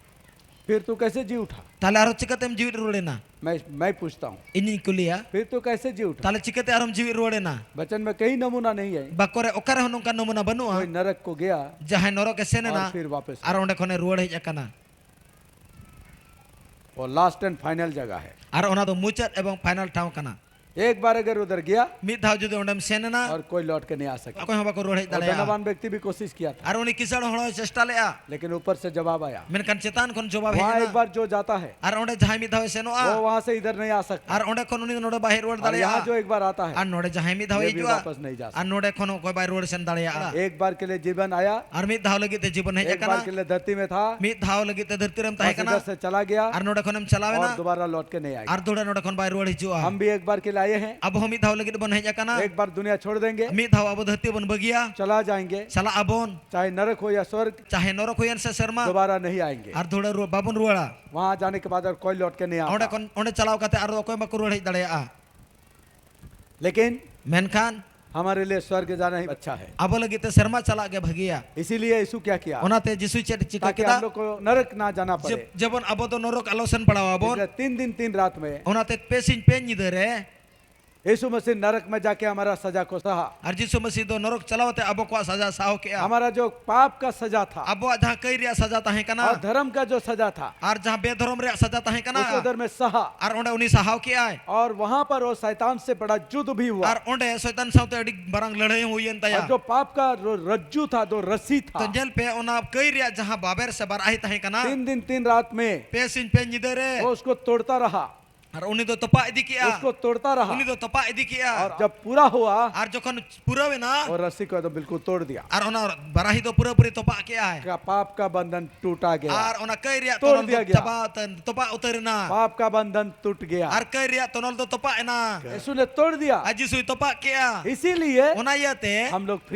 फिर तू कैसे जी उठा? ᱛᱟᱦᱞᱮ ᱟᱨᱚ ᱪᱤᱠᱟᱹᱛᱮᱢ ᱡᱤᱣᱤᱫ ᱨᱩᱣᱟᱹᱲᱮᱱᱟ? मैं मैं पूछता हूँ, ᱤᱧᱤᱧ ᱠᱩᱞᱤᱭᱟ᱾ फिर तू कैसे जी उठा? ᱛᱟᱦᱞᱮ ᱪᱤᱠᱟᱹᱛᱮ ᱟᱨᱚᱢ ᱡᱤᱣᱤᱫ ᱨᱩᱣᱟᱹᱲᱮᱱᱟ? वचन में कहीं नमूना नहीं है, ᱵᱟᱠᱚ ᱨᱮ ᱚᱠᱟ ᱨᱮᱦᱚᱸ ᱱᱚᱝᱠᱟ ᱱᱚᱢᱩᱱᱟ ᱵᱟᱹᱱᱩᱜᱼᱟ᱾ कोई नरक को गया ᱡᱟᱦᱟᱸᱭ ᱱᱚᱨᱚᱠᱮ ᱥᱮᱱ ᱮᱱᱟ और फिर वापस ᱟᱨ ᱚᱸᱰᱮ ᱠᱷᱚᱱᱮ ᱨᱩᱣᱟᱹᱲ ᱦᱮᱡ ᱟᱠᱟᱱᱟ᱾ वो लास्ट एंड फाइनल जगह है। ᱟᱨ ᱚᱱᱟ ᱫᱚ ᱢᱩᱪᱟᱹᱫ ᱮᱵᱚᱝ ᱯᱷᱟᱭᱱᱟᱞ ᱴᱷᱟᱶ ᱠᱟᱱᱟ᱾ एक बार अगर उधर गया ᱢᱤᱫ ᱫᱷᱟᱣ ᱡᱩᱫᱤ ᱚᱸᱰᱮᱢ ᱥᱮᱱ ᱮᱱᱟ, और कोई लौट के नहीं आ सकता, ᱚᱠᱚᱭ ᱦᱚᱸ ᱵᱟᱠᱚ ᱨᱩᱣᱟᱹᱲ ᱦᱮᱡ वो ᱫᱟᱲᱮᱭᱟᱜᱼᱟ᱾ धनवान व्यक्ति भी कोशिश किया था, ᱟᱨ ᱩᱱᱤ ᱠᱤᱥᱟᱹᱬ ᱦᱚᱲ ᱦᱚᱸᱭ ᱪᱮᱥᱴᱟ ᱞᱮᱫᱼᱟ, लेकिन ऊपर से जवाब आया, ᱢᱮᱱᱠᱷᱟᱱ ᱪᱮᱛᱟᱱ ᱠᱷᱚᱱ ᱡᱚᱵᱟᱵ ᱦᱮᱡ वहाँ एक ᱮᱱᱟ᱾ बार जो जाता है, ᱟᱨ ᱚᱸᱰᱮ ᱡᱟᱦᱟᱸᱭ ᱢᱤᱫ ᱫᱷᱟᱣᱮ ᱥᱮᱱᱚᱜᱼᱟ, वो वहाँ से इधर नहीं आ सकता। ᱟᱨ ᱚᱸᱰᱮ ᱠᱷᱚᱱ ᱩᱱᱤ ᱫᱚ ᱱᱚᱰᱮ ᱵᱟᱭ ᱦᱮᱡ ᱨᱩᱣᱟᱹᱲ और यहाँ ᱫᱟᱲᱮᱭᱟᱜᱼᱟ᱾ जो एक बार आता ᱟᱨ है, ᱱᱚᱰᱮ ᱡᱟᱦᱟᱸᱭ ᱢᱤᱫ ᱫᱷᱟᱣ वे भी ᱦᱤᱡᱩᱜᱼᱟ, वापस नहीं जा ᱟᱨ ᱱᱚᱰᱮ ᱠᱷᱚᱱ ᱦᱚᱸ ᱚᱠᱚᱭ ᱵᱟᱭ ᱨᱩᱣᱟᱹᱲ ᱥᱮᱱ ᱫᱟᱲᱮᱭᱟᱜᱼᱟ᱾ सकता। एक बार के लिए जीवन आया, ᱟᱨ ᱢᱤᱫ ᱫᱷᱟᱣ ᱞᱟᱹᱜᱤᱫ ᱛᱮ ᱡᱤᱵᱚᱱ ᱦᱮᱡ एक बार ᱟᱠᱟᱱᱟ᱾ के लिए धरती में था, ᱢᱤᱫ ᱫᱷᱟᱣ ᱞᱟᱹᱜᱤᱫ ᱛᱮ ᱫᱷᱟᱹᱨᱛᱤ ᱨᱮᱢ ᱛᱟᱦᱮᱸ बस ᱠᱟᱱᱟ, इधर से चला गया ᱟᱨ ᱱᱚᱰᱮ ᱠᱷᱚᱱᱮᱢ ᱪᱟᱞᱟᱣ ᱮᱱᱟ, और दोबारा लौट के नहीं आएगा। ᱟᱨ ᱫᱚᱦᱲᱟ ᱱᱚᱰᱮ ᱠᱷᱚᱱ ᱵᱟᱭ ᱨᱩᱣᱟᱹᱲ ᱦᱤᱡᱩᱜᱼᱟ᱾ हम भी एक बार के लिए आए हैं, ᱟᱵᱚ ᱦᱚᱸ ᱢᱤᱫ ᱫᱷᱟᱣ ᱞᱟᱹᱜᱤᱫ ᱵᱚᱱ ᱦᱮᱡ ᱟᱠᱟᱱᱟ᱾ एक बार दुनिया छोड़ देंगे, ᱢᱤᱫ ᱫᱷᱟᱣ ᱟᱵᱚ ᱫᱷᱟᱹᱨᱛᱤ ᱵᱚᱱ ᱵᱟᱹᱜᱤᱭᱟ, चला जाएंगे, ᱪᱟᱞᱟᱜ ᱟᱵᱚᱱ, चाहे नरक हो या स्वर्ग, ᱪᱟᱦᱮ ᱱᱚᱨᱚᱠ ᱦᱩᱭᱮᱱ ᱥᱮ ᱥᱮᱨᱢᱟ, दोबारा नहीं आएंगे। ᱟᱨ ᱫᱚᱦᱲᱟ ᱨᱩᱣᱟᱹᱲ ᱵᱟᱵᱚᱱ ᱨᱩᱣᱟᱹᱲᱟ᱾ वहाँ जाने के बाद और कोई लौट के नहीं ᱚᱸᱰᱮ आता। ᱠᱷᱚᱱ ᱚᱸᱰᱮ ᱪᱟᱞᱟᱣ ᱠᱟᱛᱮ ᱟᱨ ᱚᱠᱚᱭ ᱵᱟᱠᱚ ᱨᱩᱣᱟᱹᱲ ᱦᱮᱡ ᱫᱟᱲᱮᱭᱟᱜᱼᱟ᱾ लेकिन ᱢᱮᱱᱠᱷᱟᱱ हमारे लिए स्वर्ग जाना ही अच्छा है। ᱟᱵᱚ ᱞᱟᱹᱜᱤᱫ ᱛᱮ ᱥᱮᱨᱢᱟ ᱪᱟᱞᱟᱜ ᱜᱮ ᱵᱷᱟᱹᱜᱤᱭᱟ᱾ इसीलिए यीशु क्या किया? ᱚᱱᱟᱛᱮ ᱡᱤᱥᱩ ᱪᱮᱫ ᱪᱤᱠᱟ ताकि ᱠᱮᱫᱟ? हम लोग को नरक ना जाना पड़े। ᱡᱮ- ᱡᱮᱢᱚᱱ ᱟᱵᱚ ᱫᱚ ᱱᱚᱨᱚᱠ ᱟᱞᱚ ᱥᱮᱱ ᱯᱟᱲᱟᱣ ᱟᱵᱚᱱ᱾ इसलिए तीन दिन तीन रात में ᱚᱱᱟᱛᱮ ᱯᱮ ᱥᱤᱧ ᱯᱮ ᱧᱤᱫᱟᱹ ᱨᱮ यीशु मसीह नरक में जाके हमारा सजा को सहा। ᱟᱨ ᱡᱤᱥᱩ ᱢᱟᱹᱥᱤ ᱫᱚ ᱱᱚᱨᱚᱠ ᱪᱟᱞᱟᱣ ᱛᱮ ᱟᱵᱚ ᱠᱚᱣᱟᱜ ᱥᱟᱡᱟ ᱥᱟᱦᱟᱣ ᱠᱮᱜᱼᱟ᱾ हमारा जो पाप का सजा था ᱟᱵᱚᱣᱟᱜ ᱡᱟᱦᱟᱸ ᱠᱟᱹᱭ ᱨᱮᱭᱟᱜ ᱥᱟᱡᱟ ᱛᱟᱦᱮᱸ ᱠᱟᱱᱟ, और धर्म का जो सजा था, ᱟᱨ ᱡᱟᱦᱟᱸ ᱵᱮᱫᱷᱚᱨᱚᱢ ᱨᱮᱭᱟᱜ ᱥᱟᱡᱟ ᱛᱟᱦᱮᱸ ᱠᱟᱱᱟ, उसको उधर में सहा। ᱟᱨ ᱚᱸᱰᱮ ᱩᱱᱤ ᱥᱟᱦᱟᱣ ᱠᱮᱜᱼᱟᱭ᱾ और वहां पर वो शैतान से बड़ा युद्ध भी हुआ। ᱟᱨ ᱚᱸᱰᱮ ᱥᱚᱭᱛᱟᱱ ᱥᱟᱶᱛᱮ ᱟᱹᱰᱤ ᱢᱟᱨᱟᱝ ᱞᱟᱹᱲᱦᱟᱹᱭ ᱦᱚᱸ ᱦᱩᱭᱮᱱ ᱛᱟᱭᱟ᱾ और जो पाप का र- रज्जु था, जो रस्सी ᱛᱚ था, ᱧᱮᱞ ᱯᱮ, ᱚᱱᱟ ᱠᱟᱹᱭ ᱨᱮᱭᱟᱜ ᱡᱟᱦᱟᱸ ᱵᱟᱵᱮᱨ ᱥᱮ ᱵᱟᱨᱟᱦᱤ ᱛᱟᱦᱮᱸ ᱠᱟᱱᱟ, तीन दिन तीन रात में ᱯᱮ ᱥᱤᱧ ᱯᱮ ᱧᱤᱫᱟᱹ ᱨᱮ वो उसको तोड़ता रहा। ᱟᱨ ᱩᱱᱤ ᱫᱚ ᱛᱚᱯᱟᱜ ᱤᱫᱤ ᱠᱮᱜᱼᱟ᱾ उसको तोड़ता रहा। ᱩᱱᱤ ᱫᱚ ᱛᱚᱯᱟᱜ ᱤᱫᱤ ᱠᱮᱜᱼᱟ᱾ और जब पूरा हुआ, ᱟᱨ ᱡᱚᱠᱷᱚᱱ ᱯᱩᱨᱟᱹᱣ ᱮᱱᱟ, वो रस्सी को एकदम बिल्कुल तोड़ दिया। ᱟᱨ ᱚᱱᱟ ᱵᱟᱨᱟᱦᱤ ᱫᱚ ᱯᱩᱨᱟᱹᱯᱩᱨᱤ ᱛᱚᱯᱟᱜ ᱠᱮᱜᱼᱟᱭ᱾ क्या पाप का बंधन टूटा गया। ᱟᱨ ᱚᱱᱟ ᱠᱟᱹᱭ ᱨᱮᱭᱟᱜ ᱛᱚᱱᱚᱞ ᱫᱚ ᱪᱟᱵᱟ ᱩᱛᱟᱹᱨ, ᱛᱚᱯᱟᱜ ᱩᱛᱟᱹᱨ ᱮᱱᱟ᱾ पाप का बंधन टूट गया। ᱟᱨ ᱠᱟᱹᱭ ᱨᱮᱭᱟᱜ ᱛᱚᱱᱚᱞ ᱫᱚ ᱛᱚᱯᱟᱜ ᱮᱱᱟ᱾ यीशु ने तोड़ दिया। ᱟᱨ ᱡᱤᱥᱩᱭ ᱛᱚᱯᱟᱜ ᱠᱮᱜᱼᱟ᱾ इसीलिए ᱚᱱᱟ ᱤᱭᱟᱹᱛᱮ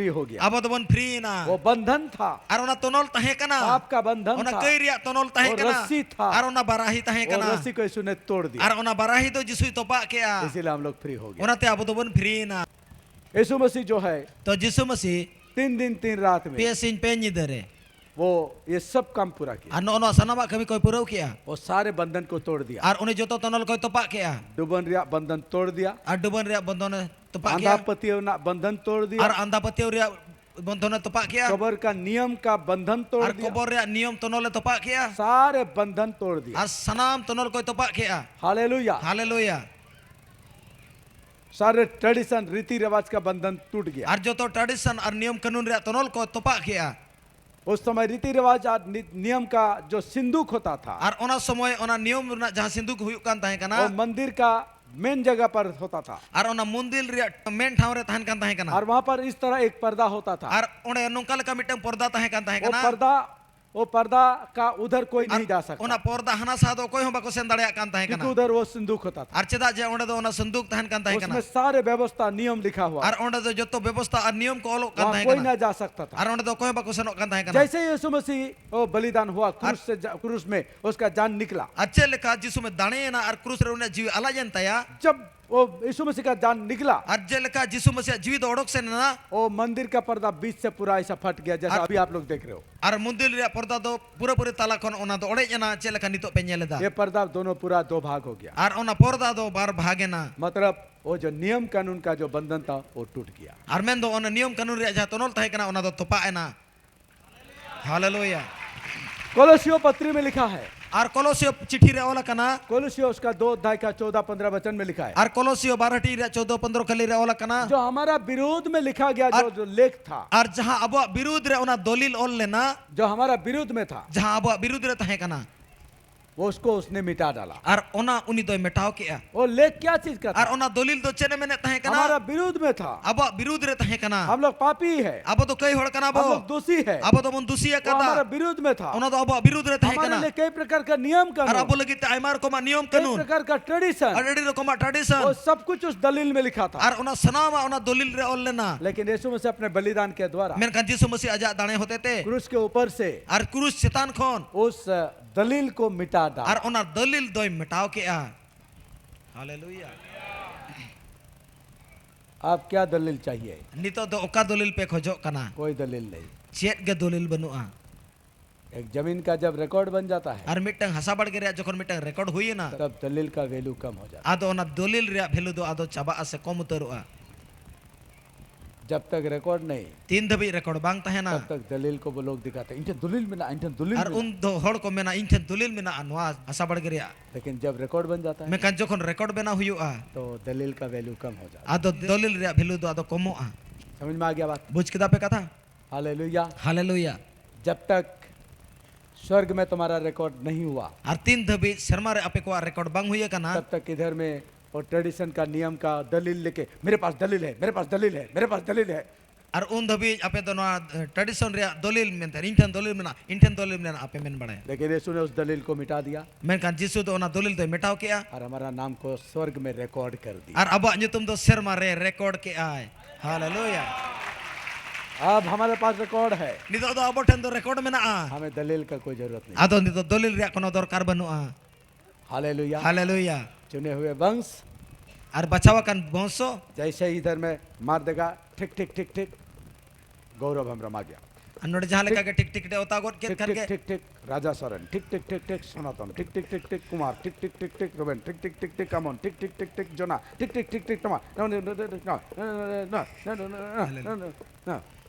ᱟᱵᱚ ᱫᱚᱵᱚᱱ ᱯᱷᱨᱤ ᱮᱱᱟ᱾ हम लोग फ्री हो गया। वो बंधन था। ᱟᱨ ᱚᱱᱟ ᱛᱚᱱᱚᱞ ᱛᱟᱦᱮᱸ ᱠᱟᱱᱟ᱾ पाप का बंधन था। ᱚᱱᱟ ᱠᱟᱹᱭ ᱨᱮᱭᱟᱜ ᱛᱚᱱᱚᱞ ᱛᱟᱦᱮᱸ ᱠᱟᱱᱟ᱾ वो रस्सी था। ᱟᱨ ᱚᱱᱟ ᱵᱟᱨᱟᱦᱤ ᱛᱟᱦᱮᱸ ᱠᱟᱱᱟ᱾ वो रस्सी को यीशु ने तोड़ दिया। ᱟᱨ ᱚᱱᱟ ᱵᱟᱨᱟᱦᱤ ᱫᱚ ᱡᱤᱥᱩᱭ ᱛᱚᱯᱟᱜ ᱠᱮᱜᱼᱟ᱾ इसीलिए हम लोग फ्री हो गया। ᱚᱱᱟᱛᱮ ᱟᱵᱚ ᱫᱚᱵᱚᱱ ᱯᱷᱨᱤ ᱮᱱᱟ᱾ यीशु मसीह जो है, ᱛᱚ ᱡᱤᱥᱩ ᱢᱟᱹᱥᱤ ᱛᱤᱱ ᱫᱤᱱ ᱛᱤᱱ ᱨᱟᱛ ᱢᱮ, ᱯᱮ ᱥᱤᱧ ᱯᱮ ᱧᱤᱫᱟᱹ ᱨᱮ ᱣᱚ ᱭᱮ ᱥᱟᱵ ᱠᱟᱢ ᱯᱩᱨᱟ ᱠᱤᱭᱟ᱾ ᱟᱨ ᱱᱚᱜᱼᱚ ᱱᱚᱣᱟ ᱥᱟᱱᱟᱢᱟᱜ ᱠᱟᱹᱢᱤ ᱠᱚᱭ ᱯᱩᱨᱟᱹᱣ ᱠᱮᱜᱼᱟ᱾ ᱣᱚ ᱥᱟᱨᱮ ᱵᱚᱱᱫᱷᱚᱱ ᱠᱚ ᱛᱳᱲ ᱫᱤᱭᱟ᱾ ᱟᱨ ᱩᱱᱤ ᱡᱚᱛᱚ ᱛᱚᱱᱚᱞ ᱠᱚᱭ ᱛᱚᱯᱟᱜ ᱠᱮᱜᱼᱟ᱾ ᱰᱩᱵᱟᱹᱱ ᱨᱮᱭᱟᱜ ᱵᱚᱱᱫᱷᱚᱱ ᱛᱳᱲ ᱫᱤᱭᱟ᱾ ᱟᱨ ᱰᱩᱵᱟᱹᱱ ᱨᱮᱭᱟᱜ ᱵᱚᱱᱫᱷᱚᱱᱮ ᱛᱚᱯᱟᱜ ᱠᱮᱜᱼᱟ᱾ ᱟᱸᱫᱷᱟ ᱯᱟᱹᱛᱭᱟᱹᱣ ᱨᱮᱱᱟᱜ ᱵᱚᱱᱫᱷᱚᱱ ᱛᱳᱲ ᱫᱤᱭᱟ᱾ ᱟᱨ ᱟᱸᱫᱷᱟ ᱯᱟᱹᱛᱭᱟᱹᱣ ᱨᱮᱭᱟᱜ ᱵᱚᱱᱫᱷᱚᱱᱮ ᱛᱚᱯᱟᱜ ᱠᱮᱜᱼᱟ᱾ ᱠᱚᱵᱚᱨ ᱠᱟ ᱱᱤᱭᱚᱢ ᱠᱟ ᱵᱚᱱᱫᱷᱚᱱ ᱛᱳᱲ ᱫᱤᱭᱟ᱾ ᱟᱨ ᱠᱚᱵᱚᱨ ᱨᱮᱭᱟᱜ ᱱᱤᱭᱚᱢ ᱛᱚᱱᱚᱞᱮ ᱛᱚᱯᱟᱜ ᱠᱮᱜᱼᱟ᱾ ᱥᱟᱨᱮ ᱵᱚᱱᱫᱷᱚᱱ ᱛᱳᱲ ᱫᱤᱭᱟ᱾ ᱟᱨ ᱥᱟᱱᱟᱢ ᱛᱚᱱᱚᱞ ᱠᱚᱭ ᱛᱚᱯᱟᱜ ᱠᱮᱜᱼᱟ᱾ ᱦᱟᱞᱮᱞᱩᱭᱟ᱾ ᱦᱟᱞᱮᱞᱩᱭᱟ᱾ सारे ट्रेडिशन, रीति रिवाज का बंधन टूट गया। ᱟᱨ ᱡᱚᱛᱚ ᱴᱨᱟᱰᱤᱥᱚᱱ ᱟᱨ ᱱᱤᱭᱚᱢ ᱠᱟᱹᱱᱩᱱ ᱨᱮᱭᱟᱜ ᱛᱚᱱᱚᱞ ᱠᱚ ᱛᱚᱯᱟᱜ ᱠᱮᱜᱼᱟ᱾ उस समय रीति रिवाज और नि-, नियम का जो सिंदूक होता था, ᱟᱨ ᱚᱱᱟ ᱥᱚᱢᱚᱭ ᱚᱱᱟ ᱱᱤᱭᱚᱢ ᱨᱮᱱᱟᱜ ᱡᱟᱦᱟᱸ ᱥᱤᱱᱫᱩᱠ ᱦᱩᱭᱩᱜ ᱠᱟᱱ ᱛᱟᱦᱮᱸ ᱠᱟᱱᱟ, वो मंदिर का मेन जगह पर होता था। ᱟᱨ ᱚᱱᱟ ᱢᱚᱱᱫᱤᱨ ᱨᱮᱭᱟᱜ ᱢᱮᱱ ᱴᱷᱟᱶ ᱨᱮ ᱛᱟᱦᱮᱱ ᱠᱟᱱ ᱛᱟᱦᱮᱸ ᱠᱟᱱᱟ᱾ और वहां पर इस तरह एक पर्दा होता था। ᱟᱨ ᱚᱸᱰᱮ ᱱᱚᱝᱠᱟ ᱞᱮᱠᱟ ᱢᱤᱫᱴᱟᱝ ᱯᱚᱨᱫᱟ ᱛᱟᱦᱮᱸ ᱠᱟᱱ ᱛᱟᱦᱮᱸ वो ᱠᱟᱱᱟ᱾ पर्दा, वो पर्दा का उधर कोई ᱟᱨ नहीं जा सकता। ᱚᱱᱟ ᱯᱚᱨᱫᱟ ᱦᱟᱱᱟ ᱥᱟᱦᱟ ᱫᱚ ᱚᱠᱚᱭ ᱦᱚᱸ ᱵᱟᱠᱚ ᱥᱮᱱ ᱫᱟᱲᱮᱭᱟᱜ ᱠᱟᱱ ᱛᱟᱦᱮᱸ ᱠᱟᱱᱟ᱾ क्योंकि उधर वो सिंदूक होता था। ᱟᱨ ᱪᱮᱫᱟᱜ ᱡᱮ ᱚᱸᱰᱮ ᱫᱚ ᱚᱱᱟ ᱥᱤᱱᱫᱩᱠ ᱛᱟᱦᱮᱱ ᱠᱟᱱ ᱛᱟᱦᱮᱸ ᱠᱟᱱᱟ᱾ उसमें सारे व्यवस्था, नियम लिखा हुआ। ᱟᱨ ᱚᱸᱰᱮ ᱫᱚ ᱡᱚᱛᱚ ᱵᱮᱵᱚᱥᱛᱟ ᱟᱨ ᱱᱤᱭᱚᱢ ᱠᱚ ᱚᱞᱚᱜ ᱠᱟᱱ ᱛᱟᱦᱮᱸ ᱠᱟᱱᱟ᱾ वहाँ कोई ना जा सकता था। ᱟᱨ ᱚᱸᱰᱮ ᱫᱚ ᱚᱠᱚᱭ ᱦᱚᱸ ᱵᱟᱠᱚ ᱥᱮᱱᱚᱜ ᱠᱟᱱ ᱛᱟᱦᱮᱸ ᱠᱟᱱᱟ᱾ जैसे यीशु मसीह वो बलिदान हुआ, ᱟᱨ क्रूस से जा-, क्रूस में उसका जान निकला। ᱟᱨ ᱪᱮᱫ ᱞᱮᱠᱟ ᱡᱤᱥᱩ ᱢᱮ ᱫᱟᱲᱮᱭᱮᱱᱟ ᱟᱨ ᱠᱨᱩᱥ ᱨᱮ ᱩᱱᱤᱭᱟᱜ ᱡᱤᱣᱤ ᱟᱞᱟᱡ ᱮᱱ ᱛᱟᱭᱟ᱾ जब वो यीशु मसीह का जान निकला, ᱟᱨ ᱪᱮᱫ ᱞᱮᱠᱟ ᱡᱤᱥᱩ ᱢᱟᱹᱥᱤᱭᱟᱜ ᱡᱤᱣᱤ ᱫᱚ ᱚᱰᱚᱠ ᱥᱮᱱ ᱮᱱᱟ᱾ वो मंदिर का पर्दा बीच से पूरा ऐसा फट गया, जैसा ᱟᱨ ᱟᱵᱷᱤ ᱟᱯ ᱞᱳᱜ ᱫᱮᱠᱷ ᱨᱮᱦᱳ᱾ ᱟᱨ ᱢᱚᱱᱫᱤᱨ ᱨᱮᱭᱟᱜ ᱯᱚᱨᱫᱟ ᱫᱚ ᱯᱩᱨᱟᱹᱯᱩᱨᱤ ᱛᱟᱞᱟ ᱠᱷᱚᱱ ᱚᱱᱟ ᱫᱚ ᱚᱲᱮᱡ ᱮᱱᱟ, ᱪᱮᱫ ᱞᱮᱠᱟ ᱱᱤᱛᱚᱜ ᱯᱮ ᱧᱮᱞ ᱮᱫᱟ᱾ ᱭᱮ ᱯᱚᱨᱫᱟ ᱫᱳᱱᱳ ᱯᱩᱨᱟ ᱫᱳ ᱵᱷᱟᱜᱽ ᱦᱳ ᱜᱮᱭᱟ᱾ ᱟᱨ ᱚᱱᱟ ᱯᱚᱨᱫᱟ ᱫᱚ ᱵᱟᱨ ᱵᱷᱟᱜᱽ ᱮᱱᱟ᱾ ᱢᱚᱛᱞᱚᱵ, ᱣᱳ ᱡᱳ ᱱᱤᱭᱚᱢ ᱠᱟᱱᱩᱱ ᱠᱟ ᱡᱳ ᱵᱚᱱᱫᱷᱚᱱ ᱛᱷᱟ, ᱣᱳ ᱴᱩᱴ ᱜᱮᱭᱟ᱾ ᱟᱨ ᱢᱮᱱᱫᱚ ᱚᱱᱟ ᱱᱤᱭᱚᱢ ᱠᱟᱱᱩᱱ ᱨᱮᱭᱟᱜ ᱡᱟᱦᱟᱸ ᱛᱚᱱᱚᱞ ᱛᱟᱦᱮᱸ ᱠᱟᱱᱟ, ᱚᱱᱟ ᱫᱚ ᱛᱚᱯᱟᱜ ᱮᱱᱟ᱾ ᱦᱟᱞᱮᱞᱩᱭᱟ᱾ कोलोसियो पत्री में लिखा है। ᱟᱨ ᱠᱚᱞᱚᱥᱤᱭᱚ ᱪᱤᱴᱷᱤ ᱨᱮ ᱚᱞ ᱟᱠᱟᱱᱟ᱾ कोलोसियो उसका दो अध्याय का चौदह पन्द्रह वचन में लिखा है। ᱟᱨ ᱠᱚᱞᱚᱥᱤᱭᱚ ᱵᱟᱨ ᱦᱟᱹᱴᱤᱧ ᱨᱮᱭᱟᱜ ᱪᱳᱫᱚ ᱯᱚᱱᱫᱨᱚ ᱠᱷᱟᱹᱞᱤ ᱨᱮ ᱚᱞ ᱟᱠᱟᱱᱟ᱾ जो हमारा विरोध में लिखा गया, ᱟᱨ जो, जो लेख था, ᱟᱨ ᱡᱟᱦᱟᱸ ᱟᱵᱚᱣᱟᱜ ᱵᱤᱨᱩᱫᱽ ᱨᱮ ᱚᱱᱟ ᱫᱚᱞᱤᱞ ᱚᱞ ᱞᱮᱱᱟ, जो हमारा विरोध में था, ᱡᱟᱦᱟᱸ ᱟᱵᱚᱣᱟᱜ ᱵᱤᱨᱩᱫᱽ ᱨᱮ ᱛᱟᱦᱮᱸ ᱠᱟᱱᱟ, वो उसको उसने मिटा डाला। ᱟᱨ ᱚᱱᱟ ᱩᱱᱤ ᱫᱚᱭ ᱢᱮᱴᱟᱣ ᱠᱮᱜᱼᱟ᱾ वो लेख क्या चीज का ᱟᱨ था? ᱚᱱᱟ ᱫᱚᱞᱤᱞ ᱫᱚ ᱪᱮᱫ ᱮ ᱢᱮᱱᱮᱫ ᱛᱟᱦᱮᱸ ᱠᱟᱱᱟ? हमारा विरोध में था। ᱟᱵᱚᱣᱟᱜ ᱵᱤᱨᱩᱫᱷ ᱨᱮ ᱛᱟᱦᱮᱸ ᱠᱟᱱᱟ᱾ हम लोग पापी है। ᱟᱵᱚ ᱫᱚ ᱠᱟᱹᱭ ᱦᱚᱲ ᱠᱟᱱᱟ हम ᱵᱚ᱾ लोग दोषी है। ᱟᱵᱚ ᱫᱚᱵᱚᱱ ᱫᱩᱥᱤ वो हमारा ᱟᱠᱟᱫᱟ᱾ विरोध में था। ᱚᱱᱟ ᱫᱚ ᱟᱵᱚᱣᱟᱜ ᱵᱤᱨᱩᱫᱷ ᱨᱮ ᱛᱟᱦᱮᱸ हमारे ᱠᱟᱱᱟ᱾ लिए कई प्रकार का नियम ᱟᱨ ᱟᱵᱚ कानून, ᱞᱟᱹᱜᱤᱫ ᱛᱮ ᱟᱭᱢᱟ ᱨᱚᱠᱚᱢᱟᱜ ᱱᱤᱭᱚᱢ कई ᱠᱟᱹᱱᱩᱱ, प्रकार का ट्रेडिशन, ᱟᱨ ᱟᱹᱰᱤ ᱨᱚᱠᱚᱢᱟᱜ tradition, वो सब कुछ उस दलील में लिखा था। ᱟᱨ ᱚᱱᱟ ᱥᱟᱱᱟᱢᱟᱜ ᱚᱱᱟ ᱫᱚᱞᱤᱞ ᱨᱮ ᱚᱞ ᱞᱮᱱᱟ᱾ लेकिन यीशु मसीह अपने बलिदान के द्वारा ᱢᱮᱱᱠᱷᱟᱱ ᱡᱤᱥᱩ ᱢᱟᱹᱥᱤ ᱟᱡᱟᱜ ᱫᱟᱲᱮ ᱦᱚᱛᱮ ᱛᱮ क्रूस के ऊपर से ᱟᱨ ᱠᱨᱩᱥ ᱪᱮᱛᱟᱱ ᱠᱷᱚᱱ उस दलील को मिटा डाला। ᱟᱨ ᱚᱱᱟ ᱫᱚᱞᱤᱞ ᱫᱚᱭ ᱢᱮᱴᱟᱣ ᱠᱮᱜᱼᱟ᱾ ᱦᱟᱞᱮᱞᱩᱭᱟ᱾ आप क्या दलील चाहिए? ᱱᱤᱛᱚᱜ ᱫᱚ ᱚᱠᱟ ᱫᱚᱞᱤᱞ ᱯᱮ ᱠᱷᱚᱡᱚᱜ ᱠᱟᱱᱟ? कोई दलील नहीं। ᱪᱮᱫ ᱜᱮ ᱫᱚᱞᱤᱞ ᱵᱟᱹᱱᱩᱜᱼᱟ᱾ एक जमीन का जब रिकॉर्ड बन जाता है, ᱟᱨ ᱢᱤᱫᱴᱟᱝ ᱦᱟᱥᱟ ᱵᱟᱲᱜᱮ ᱨᱮᱭᱟᱜ ᱡᱚᱠᱷᱚᱱ ᱢᱤᱫᱴᱟᱝ ᱨᱮᱠᱚᱨᱰ ᱦᱩᱭᱮᱱᱟ, तब दलील का वैल्यू कम हो जाता ᱟᱫᱚ ᱚᱱᱟ ᱫᱚᱞᱤᱞ ᱨᱮᱭᱟᱜ ᱵᱷᱮᱞᱩ ᱫᱚ ᱟᱫᱚ ᱪᱟᱵᱟᱜᱼᱟ ᱥᱮ ᱠᱚᱢ ᱩᱛᱟᱹᱨᱚᱜᱼᱟ᱾ है। जब तक रिकॉर्ड नहीं, ᱛᱤᱱ ᱫᱷᱟᱹᱵᱤᱡ ᱨᱮᱠᱚᱨᱰ ᱵᱟᱝ ᱛᱟᱦᱮᱱᱟ, तब तक दलील को वो लोग दिखाते हैं, इन ठन दलील ᱢᱮᱱᱟᱜᱼᱟ, इन ठन दलील ᱟᱨ ᱢᱮᱱᱟᱜᱼᱟ। ᱩᱱ ᱫᱚ ᱦᱚᱲ ᱠᱚ ᱢᱮᱱᱟ, "ᱤᱧ ᱴᱷᱮᱱ ᱫᱚᱞᱤᱞ ᱢᱮᱱᱟᱜᱼᱟ ᱱᱚᱣᱟ ᱦᱟᱥᱟ ᱵᱟᱲᱜᱮ ᱨᱮᱭᱟᱜ᱾" लेकिन जब रिकॉर्ड बन जाता है, ᱢᱮᱱᱠᱷᱟᱱ ᱡᱚᱠᱷᱚᱱ ᱨᱮᱠᱚᱨᱰ ᱵᱮᱱᱟᱣ ᱦᱩᱭᱩᱜᱼᱟ, तो दलील का वैल्यू कम हो जाता ᱟᱫᱚ ᱫᱚᱞᱤᱞ ᱨᱮᱭᱟᱜ ᱵᱷᱮᱞᱩ ᱫᱚ ᱟᱫᱚ ᱠᱚᱢᱚᱜᱼᱟ᱾ है। समझ में आ गया बात? ᱵᱩᱡᱽ ᱠᱮᱫᱟ ᱯᱮ ᱠᱟᱛᱷᱟ? हालेलुया। ᱦᱟᱞᱮᱞᱩᱭᱟ᱾ जब तक स्वर्ग में तुम्हारा रिकॉर्ड नहीं हुआ, ᱟᱨ ᱛᱤᱱ ᱫᱷᱟᱹᱵᱤᱡ ᱥᱮᱨᱢᱟ ᱨᱮ ᱟᱯᱮ ᱠᱚᱣᱟᱜ ᱨᱮᱠᱚᱨᱰ ᱵᱟᱝ ᱦᱩᱭ ᱟᱠᱟᱱᱟ, तब तक इधर में वो ट्रेडिशन का नियम का दलील लेके, मेरे पास दलील है, मेरे पास दलील है, मेरे पास दलील है। ᱟᱨ ᱩᱱ ᱫᱷᱟᱹᱵᱤᱡ ᱟᱯᱮ ᱫᱚ ᱱᱚᱣᱟ ᱴᱨᱟᱰᱤᱥᱚᱱ ᱨᱮᱭᱟᱜ ᱫᱚᱞᱤᱞ ᱢᱮᱱᱛᱮ, "ᱤᱧ ᱴᱷᱮᱱ ᱫᱚᱞᱤᱞ ᱢᱮᱱᱟᱜᱼᱟ, ᱤᱧ ᱴᱷᱮᱱ ᱫᱚᱞᱤᱞ ᱢᱮᱱᱟᱜᱼᱟ" ᱟᱯᱮ ᱢᱮᱱ ᱵᱟᱲᱟᱭᱟ᱾ लेकिन यीशु ने उस दलील को मिटा दिया ᱢᱮᱱᱠᱷᱟᱱ ᱡᱤᱥᱩ ᱫᱚ ᱚᱱᱟ ᱫᱚᱞᱤᱞ ᱫᱚᱭ ᱢᱮᱴᱟᱣ ᱠᱮᱜᱼᱟ᱾ और हमारा नाम को स्वर्ग में रिकॉर्ड कर दिया। ᱟᱨ ᱟᱵᱚᱣᱟᱜ ᱧᱩᱛᱩᱢ ᱫᱚ ᱥᱮᱨᱢᱟ ᱨᱮ ᱨᱮᱠᱚᱨᱰ ᱠᱮᱜᱼᱟᱭ᱾ ᱦᱟᱞᱮᱞᱩᱭᱟ᱾ अब हमारे पास रिकॉर्ड है, ᱱᱤᱛᱚᱜ ᱫᱚ ᱟᱵᱚ ᱴᱷᱮᱱ ᱫᱚ ᱨᱮᱠᱚᱨᱰ ᱢᱮᱱᱟᱜᱼᱟ᱾ हमें दलील का कोई जरूरत नहीं। ᱟᱫᱚ ᱱᱤᱛᱚᱜ ᱫᱚᱞᱤᱞ ᱨᱮᱭᱟᱜ ᱠᱳᱱᱳ ᱫᱚᱨᱠᱟᱨ ᱵᱟᱹᱱᱩᱜᱼᱟ᱾ हालेलुया। ᱦᱟᱞᱮᱞᱩᱭᱟ᱾ चुने हुए वंश, ᱟᱨ ᱵᱟᱪᱷᱟᱣ ᱟᱠᱟᱱ ᱵᱚᱝᱥᱚ, जैसे ही इधर में मार देगा, ठीक ठीक ठीक ठीक, गौरव हेम्ब्रम आ गया। ᱟᱨ ᱱᱚᱰᱮ ᱡᱟᱦᱟᱸ ᱞᱮᱠᱟ ᱜᱮ ᱴᱷᱤᱠ ᱴᱷᱤᱠ ᱨᱮ ᱚᱛᱟ ᱜᱚᱫ ᱠᱮᱫ ठीक ᱠᱷᱟᱱ ठीक ᱜᱮ, ठीक ठीक, राजा सोरेन, ठीक ठीक ठीक ठीक, सनातन, ठीक ठीक ठीक ठीक, कुमार, ठीक ठीक ठीक ठीक, रोबेन, ठीक ठीक ठीक ठीक, अमन, ठीक ठीक ठीक ठीक, जोना, ठीक ठीक ठीक ठीक, टमा,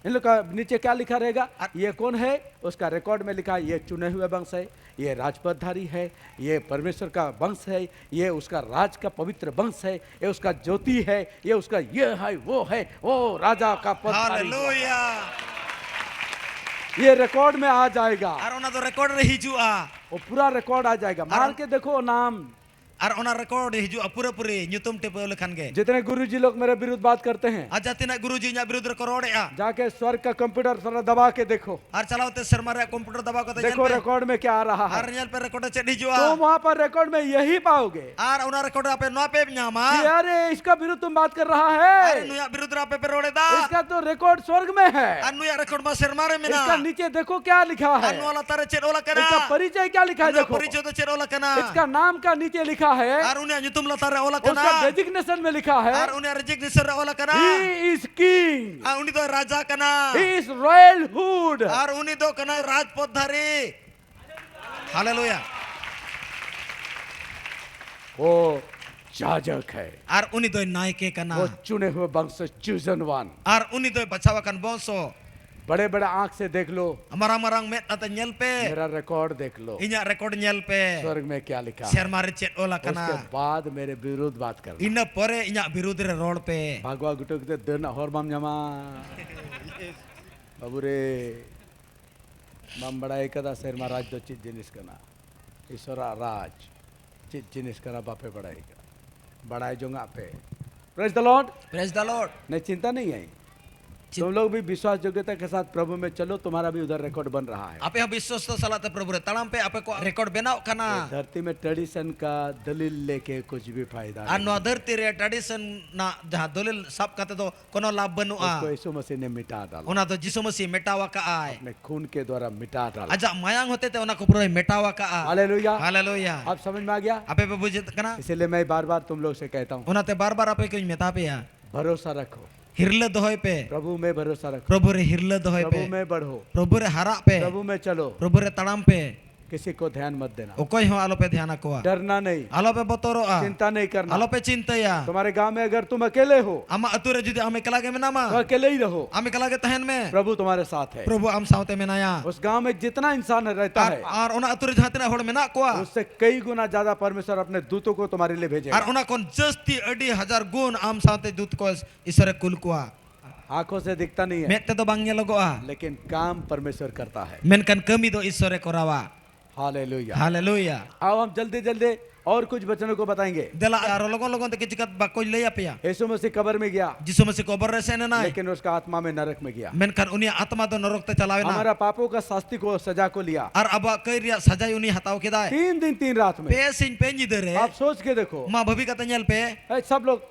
इन लोग का नीचे क्या लिखा रहेगा? ये कौन है? उसका रिकॉर्ड में लिखा है, ये चुने हुए वंश है, ये राजपदधारी है, ये परमेश्वर का वंश है, ये उसका राज का पवित्र वंश है, ये उसका ज्योति है, ये उसका ये है, वो है, वो राजा का पदधारी हुआ है। હાલેલુયા. ये रिकॉर्ड में आ जाएगा। ᱟᱨ ᱚᱱᱟ ᱫᱚ ᱨᱮᱠᱚᱨᱰ ᱨᱮ ᱦᱤᱡᱩᱜᱼᱟ᱾ वो पूरा रिकॉर्ड आ जाएगा। ᱟᱨ ᱢᱟᱨ ᱚᱱ- ᱠᱮ ᱫᱮᱠᱷᱳ ᱱᱟᱢ। ᱟᱨ ᱚᱱᱟ ᱨᱮᱠᱚᱨᱰ ᱦᱤᱡᱩᱜᱼᱟ ᱯᱩᱨᱟᱹᱯᱩᱨᱤ, ᱧᱩᱛᱩᱢ ᱴᱤᱯᱟᱹᱣ ᱞᱮᱠᱷᱟᱱ ᱜᱮ᱾ जितने गुरुजी लोग मेरे विरुद्ध बात करते हैं, ᱟᱨ ᱡᱟᱦᱟᱸ ᱛᱤᱱᱟᱹᱜ ᱜᱩᱨᱩᱡᱤ ᱤᱧᱟᱹᱜ ᱵᱤᱨᱩᱫᱷ ᱨᱮᱠᱚ ᱨᱚᱲᱮᱜᱼᱟ, जाके स्वर्ग का कंप्यूटर सारा दबा के देखो। ᱟᱨ ᱪᱟᱞᱟᱣ ᱛᱮ ᱥᱮᱨᱢᱟ ᱨᱮᱭᱟᱜ ᱠᱚᱢᱯᱤᱭᱩᱴᱟᱨ ᱫᱟᱵᱟᱣ ᱠᱟᱛᱮ ᱧᱮᱞ ᱯᱮ᱾ देखो रिकॉर्ड में क्या आ रहा है। ᱟᱨ ᱧᱮᱞ ᱯᱮ ᱨᱮᱠᱚᱨᱰ ᱨᱮ ᱪᱮᱫ ᱦᱤᱡᱩᱜᱼᱟ᱾ तुम वहां पर रिकॉर्ड में यही पाओगे। ᱟᱨ ᱚᱱᱟ ᱨᱮᱠᱚᱨᱰ ᱨᱮ ᱟᱯᱮ ᱱᱚᱣᱟ ᱯᱮ ᱧᱟᱢᱟ᱾ कि अरे, इसका विरुद्ध तुम बात कर रहा है। ᱟᱨᱮ, ᱱᱩᱭᱟᱜ ᱵᱤᱨᱩᱫᱷ ᱨᱮ ᱟᱯᱮ ᱯᱮ ᱨᱚᱲ ᱮᱫᱟ᱾ इसका तो रिकॉर्ड स्वर्ग में है। ᱟᱨ ᱱᱩᱭᱟᱜ ᱨᱮᱠᱚᱨᱰ ᱢᱟ ᱥᱮᱨᱢᱟ ᱨᱮ ᱢᱮᱱᱟᱜᱼᱟ᱾ इसका नीचे देखो क्या लिखा है। ᱟᱨ ᱱᱚᱣᱟ ᱞᱟᱛᱟᱨ ᱨᱮ ᱪᱮᱫ ᱚᱞ ᱟᱠᱟᱱᱟ? इसका परिचय क्या लिखा है, ᱩᱱᱤᱭᱟᱜ ᱯᱚᱨᱤᱪᱚᱭ ᱫᱚ ᱪᱮᱫ ᱚᱞ ᱟᱠᱟᱱᱟ? इसका नाम का नीचे लिखा है। ᱟᱨ ᱩᱱᱤᱭᱟᱜ ᱧᱩᱛᱩᱢ ᱞᱟᱛᱟᱨ ᱨᱮ ᱚᱞ ᱟᱠᱟᱱᱟ᱾ उसका डेजिग्नेशन में लिखा है। ᱟᱨ ᱩᱱᱤᱭᱟᱜ ᱨᱮᱡᱤᱜᱱᱮᱥᱚᱱ ᱨᱮ ᱚᱞ ᱟᱠᱟᱱᱟ᱾ He is king। ᱟᱨ ᱩᱱᱤ ᱫᱚ ᱨᱟᱡᱟ ᱠᱟᱱᱟ᱾ He is royalhood। ᱟᱨ ᱩᱱᱤ ᱫᱚ ᱠᱟᱱᱟᱭ ᱨᱟᱡᱽ ᱯᱚᱫᱷᱟᱨᱤ᱾ ᱦᱟᱞᱮᱞᱩᱭᱟ᱾ वो याजक है। ᱟᱨ ᱩᱱᱤ ᱫᱚᱭ ᱱᱟᱭᱠᱮ ᱠᱟᱱᱟ᱾ वो चुने हुए वंश, चूजन वन। ᱟᱨ ᱩᱱᱤ ᱫᱚᱭ ᱵᱟᱪᱷᱟᱣ ᱟᱠᱟᱱ ᱵᱚᱝᱥᱚ᱾ बड़े बड़े आंख से देख लो। ᱢᱟᱨᱟᱝ ᱢᱟᱨᱟᱝ ᱢᱮᱫ ᱟᱛᱮ ᱧᱮᱞ ᱯᱮ᱾ मेरा रिकॉर्ड देख लो। ᱤᱧᱟᱹᱜ ᱨᱮᱠᱚᱨᱰ ᱧᱮᱞ ᱯᱮ᱾ स्वर्ग में क्या लिखा है। ᱥᱮᱨᱢᱟ ᱨᱮ ᱪᱮᱫ ᱚᱞ ᱟᱠᱟᱱᱟ᱾ उसके बाद मेरे विरुद्ध बात करना। ᱤᱱᱟᱹ ᱯᱚᱨᱮ ᱤᱧᱟᱹᱜ ᱵᱤᱨᱩᱫᱷ ᱨᱮ ᱨᱚᱲ ᱯᱮ᱾ ᱵᱷᱟᱜᱽᱣᱟ ᱜᱩᱴᱟᱹ ᱠᱟᱛᱮ ᱫᱟᱹᱲ ᱨᱮᱱᱟᱜ ᱦᱚᱨ ᱵᱟᱢ ᱧᱟᱢᱟ᱾ ᱵᱟᱹᱵᱩ ᱨᱮ, ᱵᱟᱢ ᱵᱟᱲᱟᱭ ᱠᱟᱫᱟ ᱥᱮᱨᱢᱟ ᱨᱟᱡᱽ ᱫᱚ ᱪᱮᱫ ᱡᱤᱱᱤᱥ ᱠᱟᱱᱟ᱾ ᱤᱥᱚᱨᱟᱜ ᱨᱟᱡᱽ ᱪᱮᱫ ᱡᱤᱱᱤᱥ ᱠᱟᱱᱟ ᱵᱟᱯᱮ ᱵᱟᱲᱟᱭ ᱠᱟᱫᱟ᱾ ᱵᱟᱲᱟᱭ ᱡᱚᱝᱟᱜ ᱯᱮ᱾ Praise the Lord। Praise the Lord। नहीं, चिंता नहीं है। चिं- तुम लोग भी विश्वास योग्यता के साथ प्रभु में चलो, तुम्हारा भी उधर रिकॉर्ड बन रहा है। ᱟᱯᱮ ᱦᱚᱸ ᱵᱤᱥᱣᱟᱥ ᱥᱟᱞᱟᱜ ᱛᱮ ᱯᱨᱚᱵᱷᱩ ᱨᱮ ᱛᱟᱲᱟᱢ ᱯᱮ, ᱟᱯᱮ ᱠᱚᱣᱟᱜ ᱨᱮᱠᱚᱨᱰ ᱵᱮᱱᱟᱣ ᱠᱟᱱᱟ᱾ ये धरती में ट्रेडिशन का दलील लेके कुछ भी फायदा ᱟᱨ नहीं। ᱱᱚᱣᱟ ᱫᱷᱟᱹᱨᱛᱤ ᱨᱮ ᱴᱨᱟᱰᱤᱥᱚᱱ ᱨᱮᱱᱟᱜ ᱡᱟᱦᱟᱸ ᱫᱚᱞᱤᱞ ᱥᱟᱵ ᱠᱟᱛᱮ ᱫᱚ ᱠᱳᱱᱳ ᱞᱟᱵᱷ ᱵᱟᱹᱱᱩᱜᱼᱟ᱾ उसको यीशु मसीह ने मिटा डाला। ᱚᱱᱟ ᱫᱚ ᱡᱤᱥᱩ ᱢᱟᱹᱥᱤ ᱢᱮᱴᱟᱣ ᱟᱠᱟᱜᱼᱟᱭ᱾ अपने खून के द्वारा मिटा डाला। ᱟᱡᱟᱜ ᱢᱟᱭᱟᱝ ᱦᱚᱛᱮ ᱛᱮ ᱚᱱᱟ ᱠᱚ ᱯᱩᱨᱟᱹᱭ ᱢᱮᱴᱟᱣ ᱟᱠᱟᱜᱼᱟ᱾ हालेलुया। ᱦᱟᱞᱮᱞᱩᱭᱟ᱾ आप समझ में आ गया? ᱟᱯᱮ ᱯᱮ ᱵᱩᱡᱷᱟᱹᱜ ᱠᱟᱱᱟ? इसीलिए मैं बार बार तुम लोग से कहता हूँ, ᱚᱱᱟᱛᱮ ᱵᱟᱨ ᱵᱟᱨ ᱟᱯᱮ ᱠᱚᱧ ᱢᱮᱛᱟ ᱯᱮᱭᱟ, भरोसा रखो। ᱦᱤᱨᱞᱟᱹ ᱫᱚᱦᱚᱭ ᱯᱮ᱾ प्रभु में भरोसा रखो। ᱯᱨᱚᱵᱷᱩ ᱨᱮ ᱦᱤᱨᱞᱟᱹ ᱫᱚᱦᱚᱭ ᱯᱮ᱾ प्रभु में बढ़ो। ᱯᱨᱚᱵᱷᱩ ᱨᱮ ᱦᱟᱨᱟᱜ ᱯᱮ᱾ प्रभु में चलो। ᱯᱨᱚᱵᱷᱩ ᱨᱮ ᱛᱟᱲᱟᱢ ᱯᱮ᱾ किसी को ध्यान मत देना। ᱚᱠᱚᱭ ᱦᱚᱸ ᱟᱞᱚᱯᱮ ᱫᱷᱮᱭᱟᱱ ᱟᱠᱚᱣᱟ᱾ डरना नहीं। ᱟᱞᱚᱯᱮ ᱵᱚᱛᱚᱨᱚᱜᱼᱟ᱾ चिंता नहीं करना। ᱟᱞᱚᱯᱮ ᱪᱤᱱᱛᱟᱹᱭᱟ᱾ तुम्हारे गांव में अगर तुम अकेले हो, ᱟᱢᱟᱜ ᱟᱹᱛᱩ ᱨᱮ ᱡᱩᱫᱤ ᱟᱢ ᱮᱠᱞᱟ ᱜᱮ ᱢᱮᱱᱟᱢᱟ, तो अकेले ही रहो। ᱟᱢ ᱮᱠᱞᱟ ᱜᱮ ᱛᱟᱦᱮᱱ ᱢᱮ᱾ प्रभु तुम्हारे साथ है। ᱯᱨᱚᱵᱷᱩ ᱟᱢ ᱥᱟᱶᱛᱮ ᱢᱮᱱᱟᱭᱟ᱾ उस गांव में जितना इंसान रहता ᱟᱨ, है, ᱟᱨ ᱚᱱᱟ ᱟᱹᱛᱩ ᱨᱮ ᱡᱟᱦᱟᱸ ᱛᱤᱱᱟᱹᱜ ᱦᱚᱲ ᱢᱮᱱᱟᱜ ᱠᱚᱣᱟ, उससे कई गुना ज्यादा परमेश्वर अपने दूतों को तुम्हारे लिए भेजेगा। ᱟᱨ ᱚᱱᱟ ᱠᱷᱚᱱ ᱡᱟᱹᱥᱛᱤ ᱟᱹᱰᱤ ᱦᱟᱡᱟᱨ ᱜᱩᱱ ᱟᱢ ᱥᱟᱶᱛᱮ ᱫᱩᱛ ᱠᱚ ᱤᱥᱚᱨᱮ ᱠᱩᱞ ᱠᱚᱣᱟ᱾ आंखों से दिखता नहीं है, ᱢᱮᱫ ᱛᱮᱫᱚ ᱵᱟᱝ ᱧᱮᱞᱚᱜᱚᱜᱼᱟ, लेकिन काम परमेश्वर करता है। ᱢᱮᱱᱠᱷᱟᱱ ᱠᱟᱹᱢᱤ ᱫᱚ ᱤᱥᱥᱚᱨᱮ ᱠᱚᱨᱟᱣᱟ᱾ हालेलुया। ᱦᱟᱞᱮᱞᱩᱭᱟ᱾ अब हम जल्दी जल्दी और कुछ वचनों को बताएंगे। ᱫᱮᱞᱟ ᱟᱨᱚ ᱞᱚᱜᱚᱱ ᱞᱚᱜᱚᱱ ᱛᱮ ᱠᱤᱪᱷᱩ ᱠᱟᱛᱷᱟ ᱵᱟᱠᱚᱧ ᱞᱟᱹᱭ ᱟᱯᱮᱭᱟ᱾ यीशु मसीह कब्र में गया, ᱡᱤᱥᱩ ᱢᱟᱹᱥᱤ ᱠᱚᱵᱚᱨ ᱨᱮ ᱥᱮᱱ ᱮᱱᱟᱭ, लेकिन उसका आत्मा में नरक में गया। ᱢᱮᱱᱠᱷᱟᱱ ᱩᱱᱤᱭᱟᱜ ᱟᱛᱢᱟ ᱫᱚ ᱱᱚᱨᱚᱠ ᱛᱮ ᱪᱟᱞᱟᱣ ᱮᱱᱟ᱾ हमारा पापों का शास्ति को, सजा को लिया। ᱟᱨ ᱟᱵᱚᱣᱟᱜ ᱠᱟᱹᱭ ᱨᱮᱭᱟᱜ ᱥᱟᱡᱟᱭ ᱩᱱᱤ ᱦᱟᱛᱟᱣ ᱠᱮᱫᱟᱭ᱾ तीन दिन तीन रात में। ᱯᱮ ᱥᱤᱧ ᱯᱮ ᱧᱤᱫᱟᱹ ᱨᱮ᱾ आप सोच के देखो। ᱢᱟ ᱵᱷᱟᱹᱵᱤ ᱠᱟᱛᱮ ᱧᱮᱞ ᱯᱮ᱾ ए, सब लोग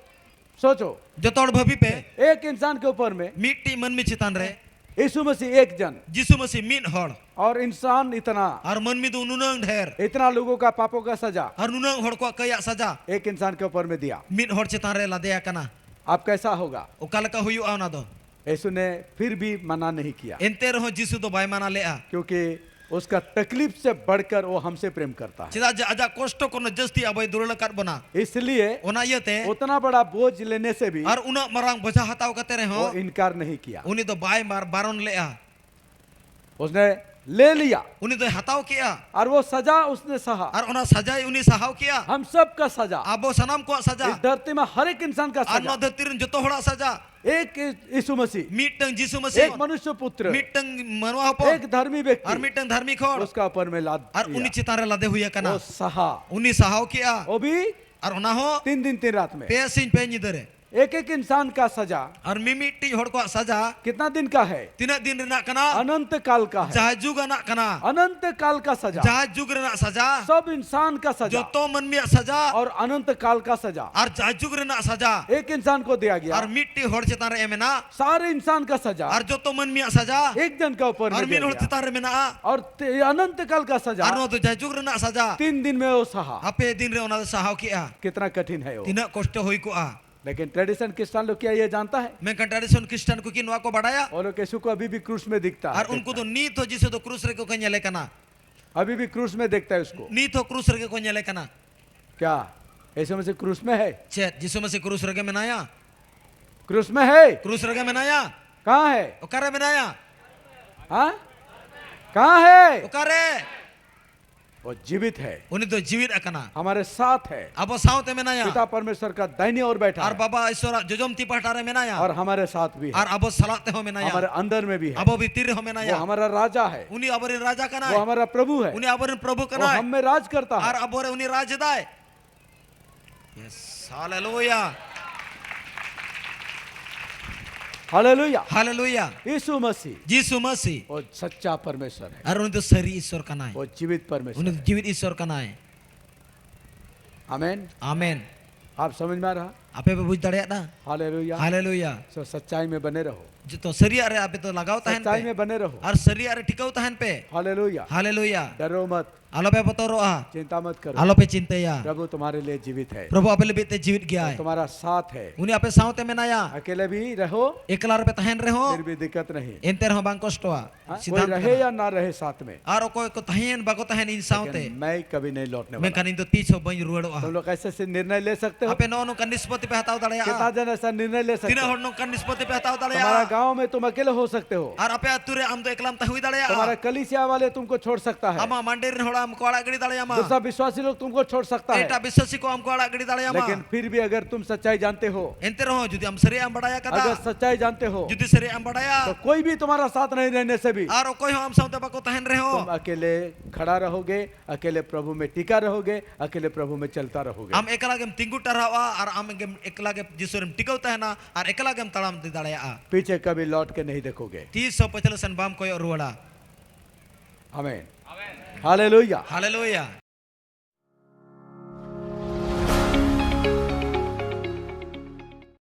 सोचो। ᱡᱚᱛᱚ ᱦᱚᱲ ᱵᱷᱟᱹᱵᱤ ᱯᱮ᱾ एक इंसान के ऊपर में ᱢᱤᱫᱴᱤᱡ ᱢᱟᱹᱱᱢᱤ ᱪᱮᱛᱟᱱ ᱨᱮ यीशु मसीह एक जन, ᱡᱤᱥᱩ ᱢᱟᱹᱥᱤ ᱢᱤᱫ ᱦᱚᱲ, और इंसान इतना, ᱟᱨ ᱢᱟᱹᱱᱢᱤ ᱫᱚ ᱱᱩᱱᱟᱹᱝ ᱰᱷᱮᱨ, इतना लोगों का पापों का सजा ᱟᱨ ᱱᱩᱱᱟᱹᱝ ᱦᱚᱲ ᱠᱚᱣᱟᱜ ᱠᱟᱹᱭᱟᱜ ᱥᱟᱡᱟ एक इंसान के ऊपर में दिया। ᱢᱤᱫ ᱦᱚᱲ ᱪᱮᱛᱟᱱ ᱨᱮ ᱞᱟᱫᱮ ᱟᱠᱟᱱᱟ᱾ अब कैसा होगा? ᱚᱠᱟ ᱞᱮᱠᱟ ᱦᱩᱭᱩᱜᱼᱟ ᱚᱱᱟ ᱫᱚ? यीशु ने फिर भी मना नहीं किया, ᱮᱱᱛᱮ ᱨᱮᱦᱚᱸ ᱡᱤᱥᱩ ᱫᱚ ᱵᱟᱭ ᱢᱟᱱᱟ ᱞᱮᱫᱼᱟ, क्योंकि उसका तकलीफ से बढ़कर वो हमसे प्रेम करता है। ᱪᱮᱫᱟᱜ ᱡᱮ ᱟᱡᱟᱜ ᱠᱚᱥᱴᱚ ᱠᱷᱚᱱ ᱡᱟᱹᱥᱛᱤ ᱟᱵᱚᱭ ᱫᱩᱞᱟᱹᱲ ᱟᱠᱟᱫ ᱵᱚᱱᱟ᱾ इसलिए ᱚᱱᱟ ᱤᱭᱟᱹᱛᱮ उतना बड़ा बोझ लेने से भी ᱟᱨ ᱩᱱᱟᱹᱜ ᱢᱟᱨᱟᱝ ᱵᱚᱡᱷᱟ ᱦᱟᱛᱟᱣ ᱠᱟᱛᱮ वो ᱨᱮᱦᱚᱸ इनकार नहीं किया। ᱩᱱᱤ ᱫᱚ ᱵᱟᱭ ᱢᱟᱨ ᱵᱟᱨᱚᱱ ᱞᱮᱫᱼᱟ᱾ उसने ले लिया, ᱩᱱᱤ ᱫᱚᱭ ᱦᱟᱛᱟᱣ ᱠᱮᱫᱼᱟ, और वो सजा उसने सहा। ᱟᱨ ᱚᱱᱟ ᱥᱟᱡᱟᱭ ᱩᱱᱤ ᱥᱟᱦᱟᱣ ᱠᱮᱫᱼᱟ᱾ हम सब का सजा, ᱟᱵᱚ ᱥᱟᱱᱟᱢ ᱠᱚᱣᱟᱜ ᱥᱟᱡᱟ, इस धरती में हर एक इंसान का ᱟᱨ ᱱᱚᱣᱟ सजा। ᱫᱷᱟᱹᱨᱛᱤ ᱨᱮᱱ ᱡᱚᱛᱚ ᱦᱚᱲᱟᱜ ᱥᱟᱡᱟ, एक यीशु मसीह, ᱢᱤᱫᱴᱟᱝ ᱡᱤᱥᱩ एक ᱢᱟᱹᱥᱤ, मनुष्य पुत्र, ᱢᱤᱫᱴᱟᱝ ᱢᱟᱱᱣᱟ ᱦᱚᱯᱚᱱ, एक धर्मी ᱟᱨ व्यक्ति, ᱢᱤᱫᱴᱟᱝ ᱫᱷᱟᱨᱢᱤᱠ ᱦᱚᱲ, उसका ऊपर में लाद ᱟᱨ ᱩᱱᱤ दिया। ᱪᱮᱛᱟᱱ ᱨᱮ ᱞᱟᱫᱮ ᱦᱩᱭ ᱟᱠᱟᱱᱟ᱾ वो सहा, ᱩᱱᱤ ᱥᱟᱦᱟᱣ ᱠᱮᱫᱼᱟ, वो भी ᱟᱨ ᱚᱱᱟ ᱦᱚᱸ तीन दिन तीन रात में। ᱯᱮ ᱥᱤᱧ ᱯᱮ ᱧᱤᱫᱟᱹ ᱨᱮ᱾ एक एक इंसान का सजा ᱟᱨ ᱢᱤᱢᱤᱫᱴᱤᱡ ᱦᱚᱲ ᱠᱚᱣᱟᱜ ᱥᱟᱡᱟ कितना दिन का है? ᱛᱤᱱᱟᱹᱜ ᱫᱤᱱ ᱨᱮᱱᱟᱜ ᱠᱟᱱᱟ? अनंत काल का है। ᱡᱟᱦᱟᱸ ᱡᱩᱜᱽ ᱨᱮᱱᱟᱜ ᱠᱟᱱᱟ, अनंत काल का सजा, ᱡᱟᱦᱟᱸ ᱡᱩᱜᱽ ᱨᱮᱱᱟᱜ ᱥᱟᱡᱟ, सब इंसान का सजा ᱡᱚᱛᱚ ᱢᱟᱹᱱᱢᱤᱭᱟᱜ ᱥᱟᱡᱟ, और अनंत काल का सजा ᱟᱨ ᱡᱟᱦᱟᱸ ᱡᱩᱜᱽ ᱨᱮᱱᱟᱜ ᱥᱟᱡᱟ, एक इंसान को दिया ᱟᱨ गया। ᱢᱤᱫᱴᱤᱡ ᱦᱚᱲ ᱪᱮᱛᱟᱱ ᱨᱮ ᱮᱢ ᱮᱱᱟ, सारे इंसान का सजा ᱟᱨ ᱡᱚᱛᱚ ᱢᱟᱹᱱᱢᱤᱭᱟᱜ ᱥᱟᱡᱟ, एक जन का ऊपर ᱟᱨ में ᱢᱤᱫ दिया ᱦᱚᱲ गया। ᱪᱮᱛᱟᱱ ᱨᱮ ᱢᱮᱱᱟᱜᱼᱟ᱾ और ते- अनंत काल का ᱟᱨ सजा ᱱᱚᱣᱟ ᱫᱚ ᱡᱟᱭᱡᱩᱜᱽ ᱨᱮᱱᱟᱜ ᱥᱟᱡᱟ तीन दिन में वो सहा। ᱟᱯᱮ ᱫᱤᱱ ᱨᱮ ᱚᱱᱟ ᱫᱚ ᱥᱟᱦᱟᱣ ᱠᱮᱜᱼᱟ᱾ कितना कठिन है वो। ᱛᱤᱱᱟᱹᱜ ᱠᱚᱥᱴᱚ ᱦᱩᱭ ᱠᱚᱜᱼᱟ᱾ लेकिन ट्रेडिशन क्रिश्चियन लोग क्या ये जानता है? ᱢᱮᱱᱠᱷᱟᱱ ᱴᱨᱟᱰᱤᱥᱚᱱ ᱠᱷᱨᱤᱥᱴᱟᱱ ᱠᱚ ᱠᱤ ᱱᱚᱣᱟ ᱠᱚ ᱵᱟᱰᱟᱭᱟ? वो लोग यीशु को अभी भी क्रूस में दिखता है, ᱟᱨ ᱩᱱᱠᱩ ᱫᱚ ᱱᱤᱛ ᱦᱚᱸ ᱡᱤᱥᱩ ᱫᱚ ᱠᱨᱩᱥ ᱨᱮᱜᱮ ᱠᱚ ᱧᱮᱞᱮ ᱠᱟᱱᱟ᱾ अभी भी क्रूस में देखता है उसको। ᱱᱤᱛ ᱦᱚᱸ ᱠᱨᱩᱥ ᱨᱮᱜᱮ ᱠᱚ ᱧᱮᱞᱮ ᱠᱟᱱᱟ᱾ क्या यीशु मसीह क्रूस में है? ᱪᱮᱫ ᱡᱤᱥᱩ ᱢᱟᱹᱥᱤ ᱠᱨᱩᱥ ᱨᱮᱜᱮ ᱢᱮᱱᱟᱭᱟ? क्रूस में है? ᱠᱨᱩᱥ ᱨᱮᱜᱮ ᱢᱮᱱᱟᱭᱟ? कहाँ है? ᱚᱠᱟᱨᱮ ᱢᱮᱱᱟᱭᱟ? हाँ, कहाँ है? ᱚᱠᱟᱨᱮ? वो जीवित है, ᱩᱱᱤ ᱫᱚ ᱡᱤᱣᱤᱫ ᱟᱠᱟᱱᱟ᱾ हमारे साथ है। ᱟᱵᱚ ᱥᱟᱶᱛᱮ ᱢᱮᱱᱟᱭᱟ᱾ पिता परमेश्वर का दाहिनी ओर बैठा ᱟᱨ है ᱵᱟᱵᱟ ᱤᱥᱣᱚᱨᱟᱜ ᱡᱚᱡᱚᱢ ᱛᱤ ᱯᱟᱦᱴᱟ ᱨᱮ ᱢᱮᱱᱟᱭᱟ᱾ और हमारे साथ भी है। ᱟᱨ ᱟᱵᱚ ᱥᱟᱞᱟᱜ ᱛᱮᱦᱚᱸ ᱢᱮᱱᱟᱭᱟ᱾ हमारे अंदर में भी है। ᱟᱵᱚ ᱵᱷᱤᱛᱤᱨ ᱨᱮᱦᱚᱸ वो ᱢᱮᱱᱟᱭᱟ᱾ हमारा राजा है। ᱩᱱᱤ ᱟᱵᱚᱨᱮᱱ ᱨᱟᱡᱟ वो ᱠᱟᱱᱟᱭ᱾ हमारा प्रभु है। ᱩᱱᱤ ᱟᱵᱚᱨᱮᱱ ᱯᱨᱚᱵᱷᱩ वो ᱠᱟᱱᱟᱭ᱾ हम में राज करता ᱟᱨ है। ᱟᱵᱚᱨᱮ ᱩᱱᱤ ᱨᱟᱡᱽ ᱮᱫᱟᱭ᱾ Yes, hallelujah. हालेलुया। Hallelujah. यीशु मसीह ᱡᱤᱥᱩ ᱢᱟᱹᱥᱤ वो सच्चा परमेश्वर है। ᱟᱨ ᱩᱱᱤ ᱫᱚ ᱥᱟᱹᱨᱤ ᱤᱥᱣᱚᱨ ᱠᱟᱱᱟᱭ᱾ वो जीवित परमेश्वर ᱩᱱᱤ ᱫᱚ है। ᱡᱤᱣᱤᱫ ᱤᱥᱣᱚᱨ ᱠᱟᱱᱟᱭ᱾ आमेन। ᱟᱢᱮᱱ᱾ आप समझ में आ रहा? ᱟᱯᱮ ᱯᱮ ᱵᱩᱡᱽ ᱫᱟᱲᱮᱭᱟᱜ ᱠᱟᱱᱟ? हालेलुया। Hallelujah. सो सच्चाई में बने रहो। ᱡᱚᱛᱚ ᱥᱟᱹᱨᱤᱭᱟᱜ ᱨᱮ ᱟᱯᱮ ᱫᱚ ᱞᱟᱜᱟᱣ ᱛᱟᱦᱮᱱ सच्चाई ᱯᱮ᱾ में बने रहो। ᱟᱨ ᱥᱟᱹᱨᱤᱭᱟᱜ ᱨᱮ ᱴᱤᱠᱟᱹᱣ ᱛᱟᱦᱮᱱ ᱯᱮ᱾ हालेलुया। Hallelujah. डरो मत, ᱟᱞᱚᱯᱮ ᱵᱚᱛᱚᱨᱚᱜᱼᱟ᱾ चिंता मत करो। ᱟᱞᱚᱯᱮ ᱪᱤᱱᱛᱟᱹᱭᱟ᱾ प्रभु तुम्हारे लिए जीवित है। ᱯᱨᱚᱵᱷᱩ ᱟᱯᱮ ᱞᱟᱹᱜᱤᱫ ᱛᱮ ᱡᱤᱣᱤᱫ वो ᱜᱮᱭᱟᱭ᱾ तुम्हारा साथ है। ᱩᱱᱤ ᱟᱯᱮ ᱥᱟᱶᱛᱮ ᱢᱮᱱᱟᱭᱟ᱾ अकेले भी रहो, ᱮᱠᱞᱟ ᱨᱮᱯᱮ ᱛᱟᱦᱮᱱ फिर ᱨᱮᱦᱚᱸ भी दिक्कत नहीं। ᱮᱱᱛᱮ ᱨᱮᱦᱚᱸ ᱵᱟᱝ ᱠᱚᱥᱴᱚᱜᱼᱟ᱾ हाँ, कोई ᱥᱤᱫᱷᱟᱱᱛ रहे ᱠᱟᱱᱟ᱾ या ना रहे साथ में, ᱟᱨ ᱚᱠᱚᱭ ᱠᱚ ᱛᱟᱦᱮᱱ ᱵᱟᱠᱚ ᱛᱟᱦᱮᱱ ᱤᱧ ᱥᱟᱶᱛᱮ, लेकिन मैं कभी नहीं लौटने वाला। ᱢᱮᱱᱠᱷᱟᱱ ᱤᱧ ᱫᱚ ᱛᱤᱥ ᱦᱚᱸ ᱵᱟᱹᱧ ᱨᱩᱣᱟᱹᱲᱚᱜᱼᱟ᱾ तुम लोग ऐसे ऐसे निर्णय ले सकते हो। ᱟᱯᱮ ᱱᱚᱜᱼᱚ ᱱᱚᱝᱠᱟ ᱱᱤᱥᱯᱚᱛᱤ ᱯᱮ ᱦᱟᱛᱟᱣ कितना ᱫᱟᱲᱮᱭᱟᱜᱼᱟ? जन ऐसा निर्णय ले सकते ᱛᱤᱱᱟᱹᱜ हो? ᱦᱚᱲ ᱱᱚᱝᱠᱟ ᱱᱤᱥᱯᱚᱛᱤ ᱯᱮ ᱦᱟᱛᱟᱣ तुम्हारा ᱫᱟᱲᱮᱭᱟᱜᱼᱟ? गांव में तुम अकेले हो सकते हो। ᱟᱨ ᱟᱯᱮ ᱟᱹᱛᱩ ᱨᱮ ᱟᱢ ᱫᱚ ᱮᱠᱞᱟᱢ ᱛᱟᱦᱮᱸ ᱦᱩᱭ तुम्हारा ᱫᱟᱲᱮᱭᱟᱜᱼᱟ᱾ कलीसिया वाले तुमको छोड़ सकता है। ᱟᱢᱟᱜ ᱢᱟᱱᱰᱮᱨ ᱨᱮᱱ ᱦᱚᱲ ᱟᱢ ᱠᱚ ᱟᱲᱟᱜ ᱜᱤᱰᱤ ᱫᱟᱲᱮᱭᱟᱢᱟ᱾ दूसरा विश्वासी लोग तुमको छोड़ सकता है। ᱮᱴᱟᱜ ᱵᱤᱥᱣᱟᱥᱤ ᱠᱚ ᱟᱢ ᱠᱚ ᱟᱲᱟᱜ ᱜᱤᱰᱤ ᱫᱟᱲᱮᱭᱟᱢᱟ᱾ लेकिन फिर भी अगर तुम सच्चाई जानते हो, ᱮᱱᱛᱮ ᱨᱮᱦᱚᱸ ᱡᱩᱫᱤ ᱟᱢ ᱥᱟᱹᱨᱤᱭᱟᱜ ᱮᱢ ᱵᱟᱲᱟᱭ अगर ᱟᱠᱟᱫᱟ, सच्चाई जानते हो, ᱡᱩᱫᱤ ᱥᱟᱹᱨᱤᱭᱟᱜ ᱮᱢ तो ᱵᱟᱲᱟᱭᱟ, कोई भी तुम्हारा साथ नहीं रहने से भी ᱟᱨ ᱚᱠᱚᱭ ᱦᱚᱸ ᱟᱢ ᱥᱟᱶᱛᱮ ᱵᱟᱠᱚ ᱛᱟᱦᱮᱱ तुम ᱨᱮᱦᱚᱸ, अकेले खड़ा रहोगे, अकेले प्रभु में टिका रहोगे, अकेले प्रभु में चलता रहोगे। ᱟᱢ ᱮᱠᱞᱟ ᱜᱮᱢ ᱛᱤᱸᱜᱩ ᱴᱟᱨᱦᱟᱣᱟ ᱟᱨ ᱟᱢ ᱜᱮᱢ ᱮᱠᱞᱟ ᱜᱮ ᱡᱤᱥᱩ ᱨᱮᱢ ᱴᱤᱠᱟᱹᱣ ᱛᱟᱦᱮᱱᱟ ᱟᱨ ᱮᱠᱞᱟ ᱜᱮᱢ ᱛᱟᱲᱟᱢ ᱤᱫᱤ ᱫᱟᱲᱮᱭᱟᱜᱼᱟ᱾ पीछे कभी लौट के नहीं देखोगे। ᱛᱤᱥ ᱦᱚᱸ ᱯᱟᱹᱪᱷᱞᱟᱹ ᱥᱮᱱ ᱵᱟᱢ ᱠᱚᱭᱚᱜ ᱨᱩᱣᱟᱹᱲᱟ᱾ आमीन। हालेलुया। Hallelujah.